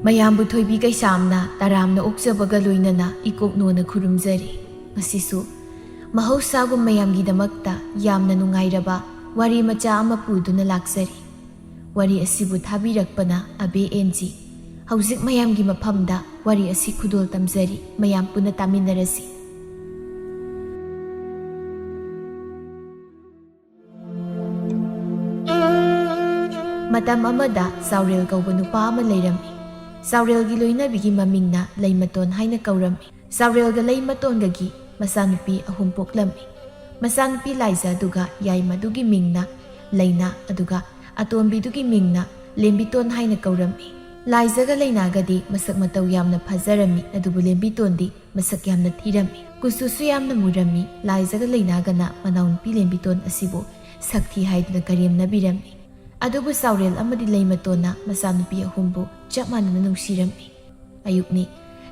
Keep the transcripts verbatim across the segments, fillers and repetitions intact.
ꯃꯌꯥꯝꯕꯨ ꯊꯣꯏꯕꯤ ꯀꯩꯁꯥꯝꯅ ꯇꯔꯥꯝꯅ ꯑꯣꯛꯆꯕꯒ ꯂꯣꯏꯅꯅ ꯏꯀꯣꯛꯅꯣꯅ ꯈꯨꯔꯨꯝꯖꯔꯤ꯫ ꯉꯁꯤꯁꯨ ꯃꯍꯧꯁꯥꯒꯨꯝ ꯃꯌꯥꯝꯒꯤꯗꯃꯛꯇ ꯌꯥꯝꯅ ꯅꯨꯡꯉꯥꯏꯔꯕ ꯋꯥꯔꯤ ꯃꯆꯥ ꯑꯃ ꯄꯨꯗꯨꯅ ꯂꯥꯛꯆꯔꯤ꯫ ꯋꯥꯔꯤ ꯑꯁꯤꯕꯨ ꯊꯥꯕꯤꯔꯛꯄꯅ ꯑꯕꯦ ꯑꯦꯟ ꯖꯤ꯫ ꯍꯧꯖꯤꯛ ꯃꯌꯥꯝꯒꯤ ꯃꯐꯝꯗ ꯋꯥꯔꯤ ꯑꯁꯤ ꯈꯨꯗꯣꯜ ꯇꯝꯖꯔꯤ, ꯃꯌꯥꯝ ꯄꯨꯟꯅ ꯇꯥꯃꯤꯟꯅꯔꯁꯤ꯫ ꯃꯇꯝ ꯑꯃꯗ ꯆꯥꯎꯔꯦꯜ ꯀꯧꯕ ꯅꯨꯄꯥ ꯑꯃ ꯂꯩꯔꯝꯃꯤ꯫ ꯆꯥꯎꯔꯦꯜꯒꯤ ꯂꯣꯏꯅꯕꯤꯒꯤ ꯃꯃꯤꯡꯅ ꯂꯩꯃꯇꯣꯟ ꯍꯥꯏꯅ ꯀꯧꯔꯝꯃꯤ꯫ ꯆꯥꯎꯔꯦꯜꯒ ꯂꯩꯃꯇꯣꯟꯒꯒꯤ ꯃꯆꯥꯅꯨꯄꯤ ꯑꯍꯨꯝ ꯄꯣꯛꯂꯝꯃꯤ꯫ ꯃꯆꯥꯅꯨꯄꯤ ꯂꯥꯏꯖꯥ ꯑꯗꯨꯒ ꯌꯥꯏꯃꯗꯨꯒꯤ ꯃꯤꯡꯅ ꯂꯩꯅꯥ, ꯑꯗꯨꯒ ꯑꯇꯣꯝꯕꯤꯗꯨꯒꯤ ꯃꯤꯡꯅ ꯂꯦꯝꯕꯤꯇꯣꯟ ꯍꯥꯏꯅ ꯀꯧꯔꯝꯃꯤ꯫ ꯂꯥꯏꯖꯥꯒ ꯂꯩꯅꯥꯒꯗꯤ ꯃꯁꯛ ꯃꯇꯧ ꯌꯥꯝꯅ ꯐꯖꯔꯝꯃꯤ, ꯑꯗꯨꯕꯨ ꯂꯦꯝꯕꯤꯇꯣꯟꯗꯤ ꯃꯁꯛ ꯌꯥꯝꯅ ꯊꯤꯔꯝꯃꯤ꯫ ꯀꯨꯆꯨꯁꯨ ꯌꯥꯝꯅ ꯃꯨꯔꯝꯃꯤ꯫ ꯂꯥꯏꯖꯥꯒ ꯂꯩꯅꯥꯒꯅ ꯃꯅꯥꯎꯅꯨꯄꯤ ꯂꯦꯝꯕꯤꯇꯣꯟ ꯑꯁꯤꯕꯨ ꯁꯛ ꯊꯤ ꯍꯥꯏꯗꯨꯅ ꯀꯔꯦꯝꯅꯕꯤꯔꯝꯃꯤ꯫ ꯑꯗꯨꯕꯨ ꯆꯥꯎꯔꯦꯜ ꯑꯃꯗꯤ ꯂꯩꯃꯇꯣꯟꯅ ꯃꯆꯥꯅꯨꯄꯤ ꯑꯍꯨꯝꯕꯨ ꯆꯞ ꯃꯥꯟꯅꯅ ꯅꯨꯡꯁꯤꯔꯝꯃꯤ꯫ ꯑꯌꯨꯛꯅꯤ꯫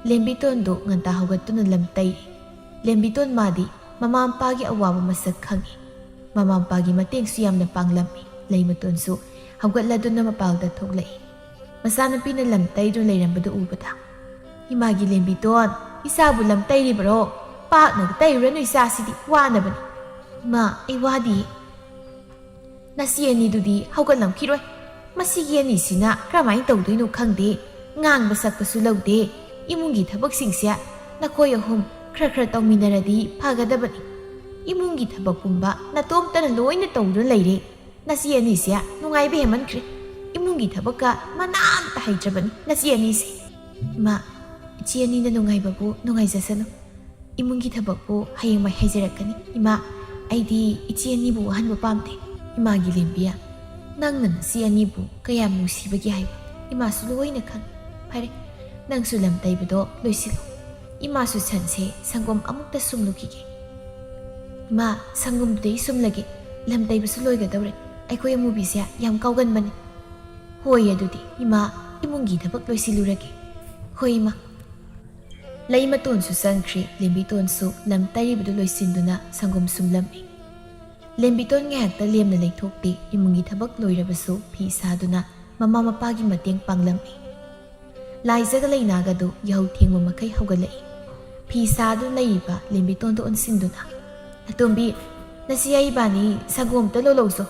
ꯂꯦꯝꯕꯤꯇꯣꯟꯗꯨ ꯉꯟꯇꯥ ꯍꯧꯒꯠꯇꯨꯅ ꯂꯝ ꯇꯩꯔꯤ꯫ ꯂꯦꯝꯕꯤꯇꯣꯟ ꯃꯥꯗꯤ ꯃꯃꯥ ꯃꯄꯥꯒꯤ ꯑꯋꯥꯕ ꯃꯁꯛ ꯈꯪꯏ꯫ ꯃꯃꯥ ꯃꯄꯥꯒꯤ ꯃꯇꯦꯡꯁꯨ ꯌꯥꯝꯅ ꯄꯥꯡꯂꯝꯃꯤ꯫ ꯂꯩꯃꯇꯣꯟꯁꯨ ꯍꯧꯒꯠꯂꯗꯨꯅ ꯃꯄꯥꯜꯗ ꯊꯣꯛꯂꯛꯏ꯫ ꯃꯆꯥꯅꯨꯄꯤꯅ ꯂꯝ ꯇꯩꯗꯨꯅ ꯂꯩꯔꯝꯕꯗꯨ ꯎꯕꯗ, "ꯏꯃꯥꯒꯤ ꯂꯦꯝꯕꯤꯇꯣꯟ, ꯏꯆꯥꯕꯨ ꯂꯝ ꯇꯩꯔꯤꯕꯔꯣ? ꯄꯥꯛꯅꯒ ꯇꯩꯔꯨꯔꯅꯨ, ꯏꯆꯥꯁꯤꯗꯤ ꯋꯥꯅꯕꯅꯤ꯫" "ꯏꯃꯥ, ꯑꯩ ꯋꯥꯗꯤꯌꯦ꯫" "ꯅꯆꯦ ꯑꯅꯤꯗꯨꯗꯤ ꯍꯧꯒꯠꯂꯝꯈꯤꯔꯣꯏ꯫ ꯃꯁꯤꯒꯤ ꯑꯅꯤꯁꯤꯅ ꯀꯔꯝꯍꯥꯏꯅ ꯇꯧꯗꯣꯏꯅꯣ ꯈꯪꯗꯦ꯫ ꯉꯥꯡꯕ ꯁꯛꯄꯁꯨ ꯂꯧꯗꯦ꯫ ꯏꯃꯨꯡꯒꯤ ꯊꯕꯛꯁꯤꯡꯁꯦ ꯅꯈꯣꯏ ꯑꯍꯨꯝ ꯈꯔ ꯈꯔ ꯇꯧꯃꯤꯟꯅꯔꯗꯤ ꯐꯒꯗꯕꯅꯤ꯫ ꯏꯃꯨꯡꯒꯤ ꯊꯕꯛ ꯄꯨꯝꯕ ꯅꯇꯣꯝꯇꯅ ꯂꯣꯏꯅ ꯇꯧꯗꯨꯅ ꯂꯩꯔꯦ꯫ ꯅꯆꯦ ꯑꯅꯤꯁꯦ ꯅꯨꯡꯉꯥꯏꯕ ꯍꯦꯟꯃꯟꯈ꯭ꯔꯦ꯫ ꯏꯃꯨꯡꯒꯤ ꯊꯕꯛꯀ ꯃꯅꯥ ꯑꯝꯇ ꯍꯩꯇ꯭ꯔꯕꯅꯤ ꯅꯆꯦ ꯑꯅꯤꯁꯦ꯫" "ꯏꯃꯥ, ꯏꯆꯦ ꯑꯅꯤꯅ ꯅꯨꯡꯉꯥꯏꯕꯕꯨ ꯅꯨꯡꯉꯥꯏꯖꯁꯅꯨ꯫ ꯏꯃꯨꯡꯒꯤ ꯊꯕꯛꯄꯨ ꯍꯌꯦꯡꯋꯥꯏ ꯍꯩꯖꯔꯛꯀꯅꯤ꯫ ꯏꯃꯥ, ꯑꯩꯗꯤ ꯏꯆꯦ ꯑꯅꯤꯕꯨ ꯋꯥꯍꯟꯕ ꯄꯥꯝꯗꯦ꯫" "ꯏꯃꯥꯒꯤ ꯂꯦꯝꯕꯤ, ꯅꯪꯅ ꯅꯆꯦ ꯑꯅꯤꯕꯨ ꯀꯌꯥꯝ ꯅꯨꯡꯁꯤꯕꯒꯦ ꯍꯥꯏꯕ ꯏꯃꯥꯁꯨ ꯂꯣꯏꯅ ꯈꯪꯏ꯫ ꯐꯔꯦ, ꯅꯪꯁꯨ ꯂꯝ ꯇꯩꯕꯗꯣ ꯂꯣꯏꯁꯤꯜꯂꯨ꯫ ꯏꯃꯥꯁꯨ ꯁꯟꯁꯦ ꯁꯪꯒꯣꯝ ꯑꯃꯨꯛꯇ ꯁꯨꯝꯂꯨꯈꯤꯒꯦ꯫" "ꯏꯃꯥ, ꯁꯪꯒꯣꯝꯗꯨꯗꯤ ꯑꯩ ꯁꯨꯝꯂꯒꯦ꯫ ꯂꯝ ꯇꯩꯕꯁꯨ ꯂꯣꯏꯒꯗꯧꯔꯦ꯫ ꯑꯩꯈꯣꯏ ꯑꯃꯨꯕꯤꯁꯦ ꯌꯥꯝ ꯀꯥꯎꯒꯟꯕꯅꯤ꯫" "ꯍꯣꯏ, ꯑꯗꯨꯗꯤ ꯏꯃꯥ, ꯏꯃꯨꯡꯒꯤ ꯊꯕꯛ ꯂꯣꯏꯁꯤꯜꯂꯨꯔꯒꯦ꯫" "ꯍꯣꯏ, ꯏꯃꯥ꯫" ꯂꯩꯃꯇꯣꯟꯁꯨ ꯆꯪꯈ꯭ꯔꯦ꯫ ꯂꯦꯝꯕꯤꯇꯣꯟꯁꯨ ꯂꯝ ꯇꯩꯔꯤꯕꯗꯨ ꯂꯣꯏꯁꯤꯟꯗꯨꯅ ꯁꯪꯒꯣꯝ ꯁꯨꯝꯂꯝꯃꯤ꯫ ꯂꯦꯝꯕꯤꯇꯣꯟ ꯉꯥꯏꯍꯥꯛꯇ ꯂꯦꯝꯅ ꯂꯩꯊꯣꯛꯇꯦ꯫ ꯏꯃꯨꯡꯒꯤ ꯊꯕꯛ ꯂꯣꯏꯔꯕꯁꯨ ꯐꯤ ꯁꯥꯗꯨꯅ ꯃꯃꯥ ꯃꯄꯥꯒꯤ ꯃꯇꯦꯡ ꯄꯥꯡꯂꯝꯃꯤ꯫ ꯂꯥꯏꯖꯒ ꯂꯩꯅꯥꯒꯗꯨ ꯌꯥꯍꯧ ꯊꯦꯡꯕ ꯃꯈꯩ ꯍꯧꯒꯠꯂꯛꯏ꯫ ꯐꯤ ꯁꯥꯗꯨꯅ ꯂꯩꯔꯤꯕ ꯂꯦꯝꯕꯤꯇꯣꯟꯗ ꯑꯣꯟꯁꯤꯟꯗꯨꯅ, "ꯑꯇꯣꯝꯕꯤ, ꯅꯁꯤ ꯑꯩ ꯏꯕꯥꯅꯤ ꯁꯪꯒꯣꯝꯇ ꯂꯣꯜꯂꯧꯁꯣ,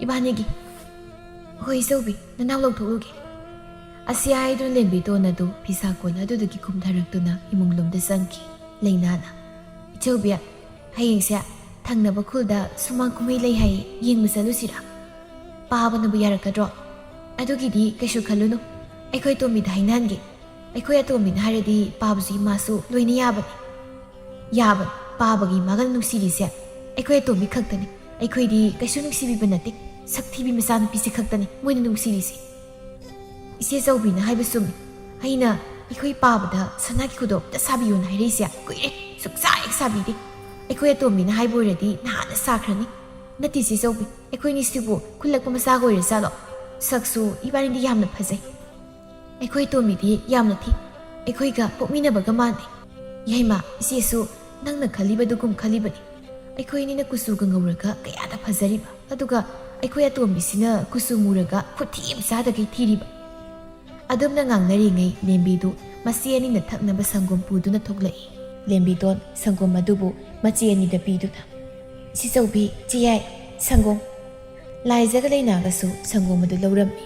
ꯏꯕꯥꯅꯤꯒꯤ꯫" "ꯍꯣꯏ ꯏꯆꯧꯕꯤ, ꯅꯅꯥꯎ ꯂꯧꯊꯣꯛꯂꯨꯒꯦ꯫" ꯑꯁꯤ ꯍꯥꯏꯗꯨꯅ ꯂꯦꯝꯕꯤꯇꯣꯟ ꯑꯗꯨ ꯐꯤꯁꯥ ꯀꯣꯟ ꯑꯗꯨꯗꯒꯤ ꯀꯨꯝꯊꯔꯛꯇꯨꯅ ꯏꯃꯨꯡ ꯂꯣꯝꯗ ꯆꯪꯈꯤ꯫ ꯂꯩꯅꯥꯅ, "ꯏꯆꯧꯕꯤ, ꯍꯌꯦꯡꯁꯦ ꯊꯪꯅꯕ ꯈꯨꯜꯗ ꯁꯨꯃꯥꯡ ꯀꯨꯝꯍꯩ ꯂꯩ ꯍꯥꯏꯌꯦ, ꯌꯦꯡꯕ ꯆꯠꯂꯨꯁꯤꯔꯥ? ꯄꯥꯕꯅꯕꯨ ꯌꯥꯔꯛꯀꯗ꯭ꯔꯣ?" "ꯑꯗꯨꯒꯤꯗꯤ ꯀꯩꯁꯨ ꯈꯜꯂꯨꯅꯨ, ꯑꯩꯈꯣꯏ ꯇꯣꯝꯕꯤꯗ ꯍꯥꯏꯅꯍꯟꯒꯦ꯫ ꯑꯩꯈꯣꯏ ꯑꯇꯣꯝꯕꯤꯅ ꯍꯥꯏꯔꯗꯤ ꯄꯥꯕꯁꯨ ꯏꯃꯥꯁꯨ ꯂꯣꯏꯅ ꯌꯥꯕꯅꯤ꯫" "ꯌꯥꯕꯅꯤ, ꯄꯥꯕꯒꯤ ꯏꯃꯥꯒ ꯅꯨꯡꯁꯤꯔꯤꯁꯦ ꯑꯩꯈꯣꯏ ꯑꯇꯣꯝꯕꯤ ꯈꯛꯇꯅꯤ꯫ ꯑꯩꯈꯣꯏꯗꯤ ꯀꯩꯁꯨ ꯅꯨꯡꯁꯤꯕꯤꯕ ꯅꯠꯇꯦ, ꯁꯛ ꯊꯤꯕꯤ ꯃꯆꯥꯅꯨꯄꯤꯁꯦ ꯈꯛꯇꯅꯤ ꯃꯣꯏꯅ ꯅꯨꯡꯁꯤꯔꯤꯁꯦ꯫" "ꯏꯆꯦ ꯆꯧꯕꯤꯅ ꯍꯥꯏꯕ ꯆꯨꯝꯃꯤ꯫ ꯑꯩꯅ ꯑꯩꯈꯣꯏ ꯄꯥꯕꯗ ꯁꯅꯥꯒꯤ ꯈꯨꯗꯣꯞꯇ ꯁꯥꯕꯤꯌꯣꯅ ꯍꯥꯏꯔꯛꯏꯁꯦ ꯀꯨꯏꯔꯦ, ꯁꯨꯛꯁꯥ ꯍꯦꯛ ꯁꯥꯕꯤꯗꯦ꯫ ꯑꯩꯈꯣꯏ ꯑꯇꯣꯝꯕꯤꯅ ꯍꯥꯏꯕ ꯑꯣꯏꯔꯗꯤ ꯅꯍꯥꯟꯅ ꯁꯥꯈ꯭ꯔꯅꯤ꯫ ꯅꯠꯇꯦ ꯏꯆꯦ ꯆꯧꯕꯤ, ꯑꯩꯈꯣꯏꯅꯤꯁꯤꯕꯨ ꯈꯨꯜꯂꯛꯄ ꯃꯆꯥꯒ ꯑꯣꯏꯔ ꯖꯥꯠꯂꯣ? ꯁꯛꯁꯨ ꯏꯕꯥꯅꯤꯗꯤ ꯌꯥꯝꯅ ꯐꯖꯩ꯫ ꯑꯩꯈꯣꯏ ꯇꯣꯝꯕꯤꯗꯤ ꯌꯥꯝꯅ ꯊꯤ꯫ ꯑꯩꯈꯣꯏꯒ ꯄꯣꯛꯃꯤꯟꯅꯕꯒ ꯃꯥꯟꯗꯦ꯫ ꯌꯥꯏꯃ, ꯏꯆꯦꯁꯨ ꯅꯪꯅ ꯈꯜꯂꯤꯕꯗꯨꯒꯨꯝ ꯈꯜꯂꯤꯕꯅꯤ꯫ ꯑꯩꯈꯣꯏ ꯑꯅꯤꯅ ꯀꯨꯆꯨꯒ ꯉꯧꯔꯒ ꯀꯌꯥꯗ ꯐꯖꯔꯤꯕ, ꯑꯗꯨꯒ ꯑꯩꯈꯣꯏ ꯑꯇꯣꯝꯕꯤꯁꯤꯅ ꯀꯨꯆꯨ ꯃꯨꯔꯒ ꯈꯨꯠꯊꯤ ꯑꯃ ꯆꯥꯗꯒꯩ ꯊꯤꯔꯤꯕ꯫" ꯑꯗꯨꯝꯅ ꯉꯥꯡꯅꯔꯤꯉꯩ ꯂꯦꯝꯕꯤꯗꯨ ꯃꯆꯦ ꯑꯅꯤꯅ ꯊꯛꯅꯕ ꯁꯪꯒꯣꯝ ꯄꯨꯗꯨꯅ ꯊꯣꯛꯂꯛꯏ꯫ ꯂꯦꯝꯕꯤꯇꯣꯟ ꯁꯪꯒꯣꯝ ꯑꯗꯨꯕꯨ ꯃꯆꯦ ꯑꯅꯤꯗ ꯄꯤꯗꯨꯅ, "ꯏꯆꯦ ꯆꯧꯕꯤ, ꯆꯦ ꯌꯥꯏ, ꯁꯪꯒꯣꯝ꯫" ꯂꯥꯏꯖꯒ ꯂꯩꯅꯥꯒꯁꯨ ꯁꯪꯒꯣꯝ ꯑꯗꯨ ꯂꯧꯔꯝꯃꯤ꯫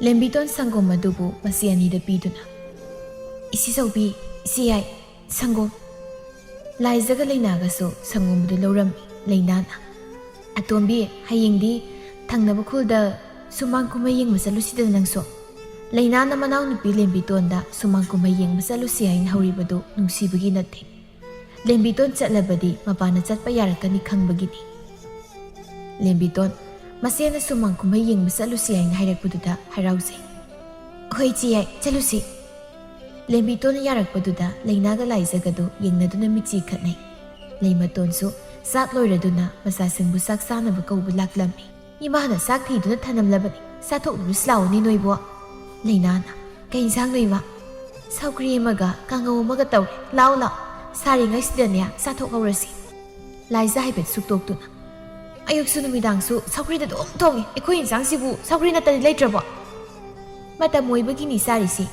ꯂꯦꯝꯕꯤꯇꯣꯟ ꯁꯪꯒꯣꯝ ꯑꯗꯨꯕꯨ ꯃꯆꯦ ꯑꯅꯤꯗ ꯄꯤꯗꯨꯅ, "ꯏꯆꯦ ꯆꯧꯕꯤ, ꯏꯆꯦ ꯌꯥꯏ, ꯁꯪꯒꯣꯝ꯫" ꯂꯥꯏꯖꯒ ꯂꯩꯅꯥꯒꯁꯨ ꯁꯪꯒꯣꯝ ꯑꯗꯨ ꯂꯧꯔꯝꯃꯤ꯫ ꯂꯩꯅꯥꯅ, "ꯑꯇꯣꯝꯕꯤ, ꯍꯌꯦꯡꯗꯤ ꯊꯪꯅꯕ ꯈꯨꯜꯗ ꯁꯨꯃꯥꯡ ꯀꯨꯝꯍꯩ ꯌꯦꯡꯕ ꯆꯠꯂꯨꯁꯤꯗꯅ ꯅꯪꯁꯨ꯫" ꯂꯩꯅꯥꯅ ꯃꯅꯥꯎꯅꯨꯄꯤ ꯂꯦꯝꯕꯤꯇꯣꯟꯗ ꯁꯨꯃꯥꯡ ꯀꯨꯝꯍꯩ ꯌꯦꯡꯕ ꯆꯠꯂꯨꯁꯤ ꯍꯥꯏꯅ ꯍꯧꯔꯤꯕꯗꯨ ꯅꯨꯡꯁꯤꯕꯒꯤ ꯅꯠꯇꯦ꯫ ꯂꯦꯝꯕꯤꯇꯣꯟ ꯆꯠꯂꯕꯗꯤ ꯃꯄꯥꯟꯅ ꯆꯠꯄ ꯌꯥꯔꯛꯀꯅꯤ ꯈꯪꯕꯒꯤꯅꯤ꯫ ꯂꯦꯝꯕꯤꯇꯣꯟ, ꯃꯆꯦꯅ ꯁꯨꯃꯥꯡ ꯀꯨꯝꯍꯩ ꯌꯦꯡꯕ ꯆꯠꯂꯨꯁꯤ ꯍꯥꯏꯅ ꯍꯥꯏꯔꯛꯄꯗꯨꯗ ꯍꯔꯥꯎꯖꯩ꯫ "ꯍꯣꯏ ꯏꯆꯦ ꯌꯥꯏ, ꯆꯠꯂꯨꯁꯤ꯫" ꯂꯦꯝꯕꯤꯇꯣꯟꯅ ꯌꯥꯔꯛꯄꯗꯨꯗ ꯂꯩꯅꯥꯒ ꯂꯥꯏꯖꯒꯗꯨ ꯌꯦꯡꯅꯗꯨꯅ ꯃꯤꯠꯆꯤ ꯈꯠꯅꯩ꯫ ꯂꯩꯃꯇꯣꯟꯁꯨ ꯆꯥꯛ ꯂꯣꯏꯔꯗꯨꯅ ꯃꯆꯥꯁꯤꯡꯕꯨ ꯆꯥꯛ ꯆꯥꯅꯕ ꯀꯧꯕ ꯂꯥꯛꯂꯝꯃꯤ꯫ "ꯏꯃꯥꯅ ꯆꯥꯛ ꯊꯤꯗꯨꯅ ꯊꯅꯝꯂꯕꯅꯤ, ꯆꯥꯊꯣꯛꯂꯨꯔꯁꯤ ꯂꯥꯛꯑꯣꯅꯦ ꯅꯣꯏꯕꯣ꯫" ꯂꯩꯅꯥꯅ, "ꯀꯩ ꯏꯟꯁꯥꯡꯅꯣ ꯏꯃꯥ?" "ꯁꯧꯒ꯭ꯔꯤ ꯑꯃꯒ ꯀꯥꯡꯉꯧ ꯑꯃꯒ ꯇꯧꯔꯦ, ꯂꯥꯛꯑꯣ ꯂꯥꯛꯑꯣ, ꯁꯥꯔꯤꯉꯩꯁꯤꯗꯅꯦ ꯆꯥꯊꯣꯛꯍꯧꯔꯁꯤ꯫" ꯂꯥꯏꯖ ꯍꯥꯏꯐꯦꯠ ꯁꯨꯛꯇꯣꯛꯇꯨꯅ, "ꯑꯌꯨꯛꯁꯨ ꯅꯨꯃꯤꯗꯥꯡꯁꯨ ꯁꯧꯒ꯭ꯔꯤꯗ ꯑꯗꯨꯝ ꯊꯣꯡꯉꯤ, ꯑꯩꯈꯣꯏ ꯏꯟꯁꯥꯡꯁꯤꯕꯨ ꯁꯧꯒ꯭ꯔꯤ ꯅꯠꯇꯗꯤ ꯂꯩꯇ꯭ꯔꯕꯣ?" "ꯃꯇꯝ ꯑꯣꯏꯕꯒꯤꯅꯤ ꯆꯥꯔꯤꯁꯤ,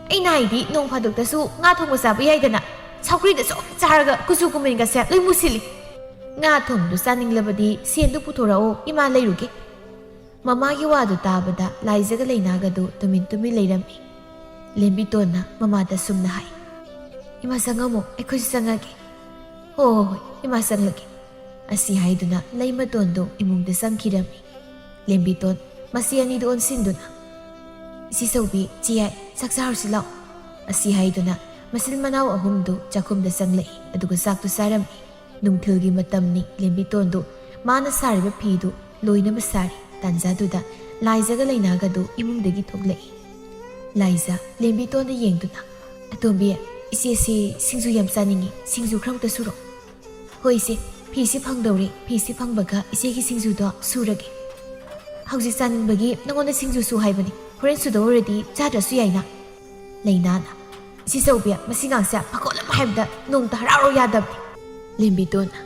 ꯑꯩꯅ ꯍꯥꯏꯗꯤ ꯅꯣꯡ ꯐꯥꯗꯣꯛꯇꯁꯨ ꯉꯥ ꯊꯣꯡꯕ ꯆꯥꯕ ꯌꯥꯏꯗꯅ꯫ ꯁꯧꯒ꯭ꯔꯤꯗ ꯁꯨꯝ ꯆꯥꯔꯒ ꯀꯨꯆꯨ ꯀꯨꯃꯦꯟꯒꯁꯦ ꯂꯣꯏ ꯃꯨꯁꯤꯜꯂꯤ꯫ ꯉꯥ ꯊꯣꯡꯕꯗꯨ ꯆꯥꯅꯤꯡꯂꯕꯗꯤ ꯁꯦꯟꯗꯨ ꯄꯨꯊꯣꯔꯛꯑꯣ, ꯏꯃꯥ ꯂꯩꯔꯨꯒꯦ꯫ ꯃꯃꯥꯒꯤ ꯋꯥꯗꯨ ꯇꯥꯕꯗ ꯂꯥꯏꯖꯒ ꯂꯩꯅꯥꯒꯗꯨ ꯇꯨꯃꯤꯟ ꯇꯨꯃꯤꯟ ꯂꯩꯔꯝꯃꯤ꯫ ꯂꯦꯝꯕꯤꯇꯣꯟꯅ ꯃꯃꯥꯗ ꯁꯨꯝꯅ ꯍꯥꯏ, "ꯏꯃꯥ ꯆꯪꯉꯝꯃꯣ, ꯑꯩꯈꯣꯏꯁꯨ ꯆꯪꯉꯒꯦ"꯫ "ꯍꯣ ꯍꯣ ꯍꯣꯏ, ꯏꯃꯥ ꯆꯪꯂꯒꯦ"꯫ ꯑꯁꯤ ꯍꯥꯏꯗꯨꯅ ꯂꯩꯃꯇꯣꯟꯗꯨ ꯏꯃꯨꯡꯗ ꯆꯪꯈꯤꯔꯝꯃꯤ꯫ ꯂꯦꯝꯕꯤꯇꯣꯟ ꯃꯁꯤ ꯑꯅꯤꯗꯨ ꯑꯣꯟꯁꯤꯟꯗꯨꯅ, "ꯏꯆꯦ ꯆꯧꯕꯤ, ꯆꯦ ꯌꯥꯏ, ꯆꯥꯛ ꯆꯥꯔꯨꯁꯤ ꯂꯥꯛꯑꯣ"꯫ ꯑꯁꯤ ꯍꯥꯏꯗꯨꯅ ꯃꯆꯤꯟ ꯃꯅꯥꯎ ꯑꯍꯨꯝꯗꯨ ꯆꯥꯛꯈꯨꯝꯗ ꯆꯪꯂꯛꯏ, ꯑꯗꯨꯒ ꯆꯥꯛꯇꯨ ꯆꯥꯔꯝꯃꯤ꯫ ꯅꯨꯡꯊꯤꯜꯒꯤ ꯃꯇꯝꯅꯤ꯫ ꯂꯦꯝꯕꯤꯇꯣꯟꯗꯨ ꯃꯥꯅ ꯁꯥꯔꯤꯕ ꯐꯤꯗꯨ ꯂꯣꯏꯅꯕ ꯁꯥꯔꯤ꯫ ꯇꯥꯟꯖꯥꯗꯨꯗ ꯂꯥꯏꯖꯒ ꯂꯩꯅꯥꯒꯗꯨ ꯏꯃꯨꯡꯗꯒꯤ ꯊꯣꯛꯂꯛꯏ꯫ ꯂꯥꯏꯖ ꯂꯦꯝꯕꯤꯇꯣꯟꯗ ꯌꯦꯡꯗꯨꯅ, "ꯑꯇꯣꯝꯕꯤ, ꯏꯆꯦꯁꯤ ꯁꯤꯡꯖꯨ ꯌꯥꯝ ꯆꯥꯅꯤꯡꯉꯤ, ꯁꯤꯡꯖꯨ ꯈꯔ ꯑꯃꯨꯛꯇ ꯁꯨꯔꯣ"꯫ "ꯍꯣꯏ ꯏꯆꯦ, ꯐꯤꯁꯤ ꯐꯪꯗꯧꯔꯦ, ꯐꯤꯁꯤ ꯐꯪꯕꯒ ꯏꯆꯦꯒꯤ ꯁꯤꯡꯖꯨꯗꯣ ꯁꯨꯔꯒꯦ"꯫ "ꯍꯧꯖꯤꯛ ꯆꯥꯅꯤꯡꯕꯒꯤ ꯅꯉꯣꯟꯗ ꯁꯤꯡꯖꯨ ꯁꯨ ꯍꯥꯏꯕꯅꯤ, ꯍꯣꯔꯦꯟ ꯁꯨꯗꯧ ꯑꯣꯏꯔꯗꯤ ꯆꯥꯗ꯭ꯔꯁꯨ ꯌꯥꯏꯅ"꯫ ꯂꯩꯅꯥꯅ, "ꯏꯆꯦ ꯆꯧꯕꯤ, ꯃꯁꯤ ꯉꯥꯡꯁꯦ ꯐꯀꯣꯜ ꯑꯃ ꯍꯥꯏꯕꯗ ꯅꯣꯡꯇ ꯍꯔꯥꯎꯔꯣ ꯌꯥꯗꯕꯅꯤ"꯫ ꯂꯦꯝꯕꯤꯇꯣꯟꯅ,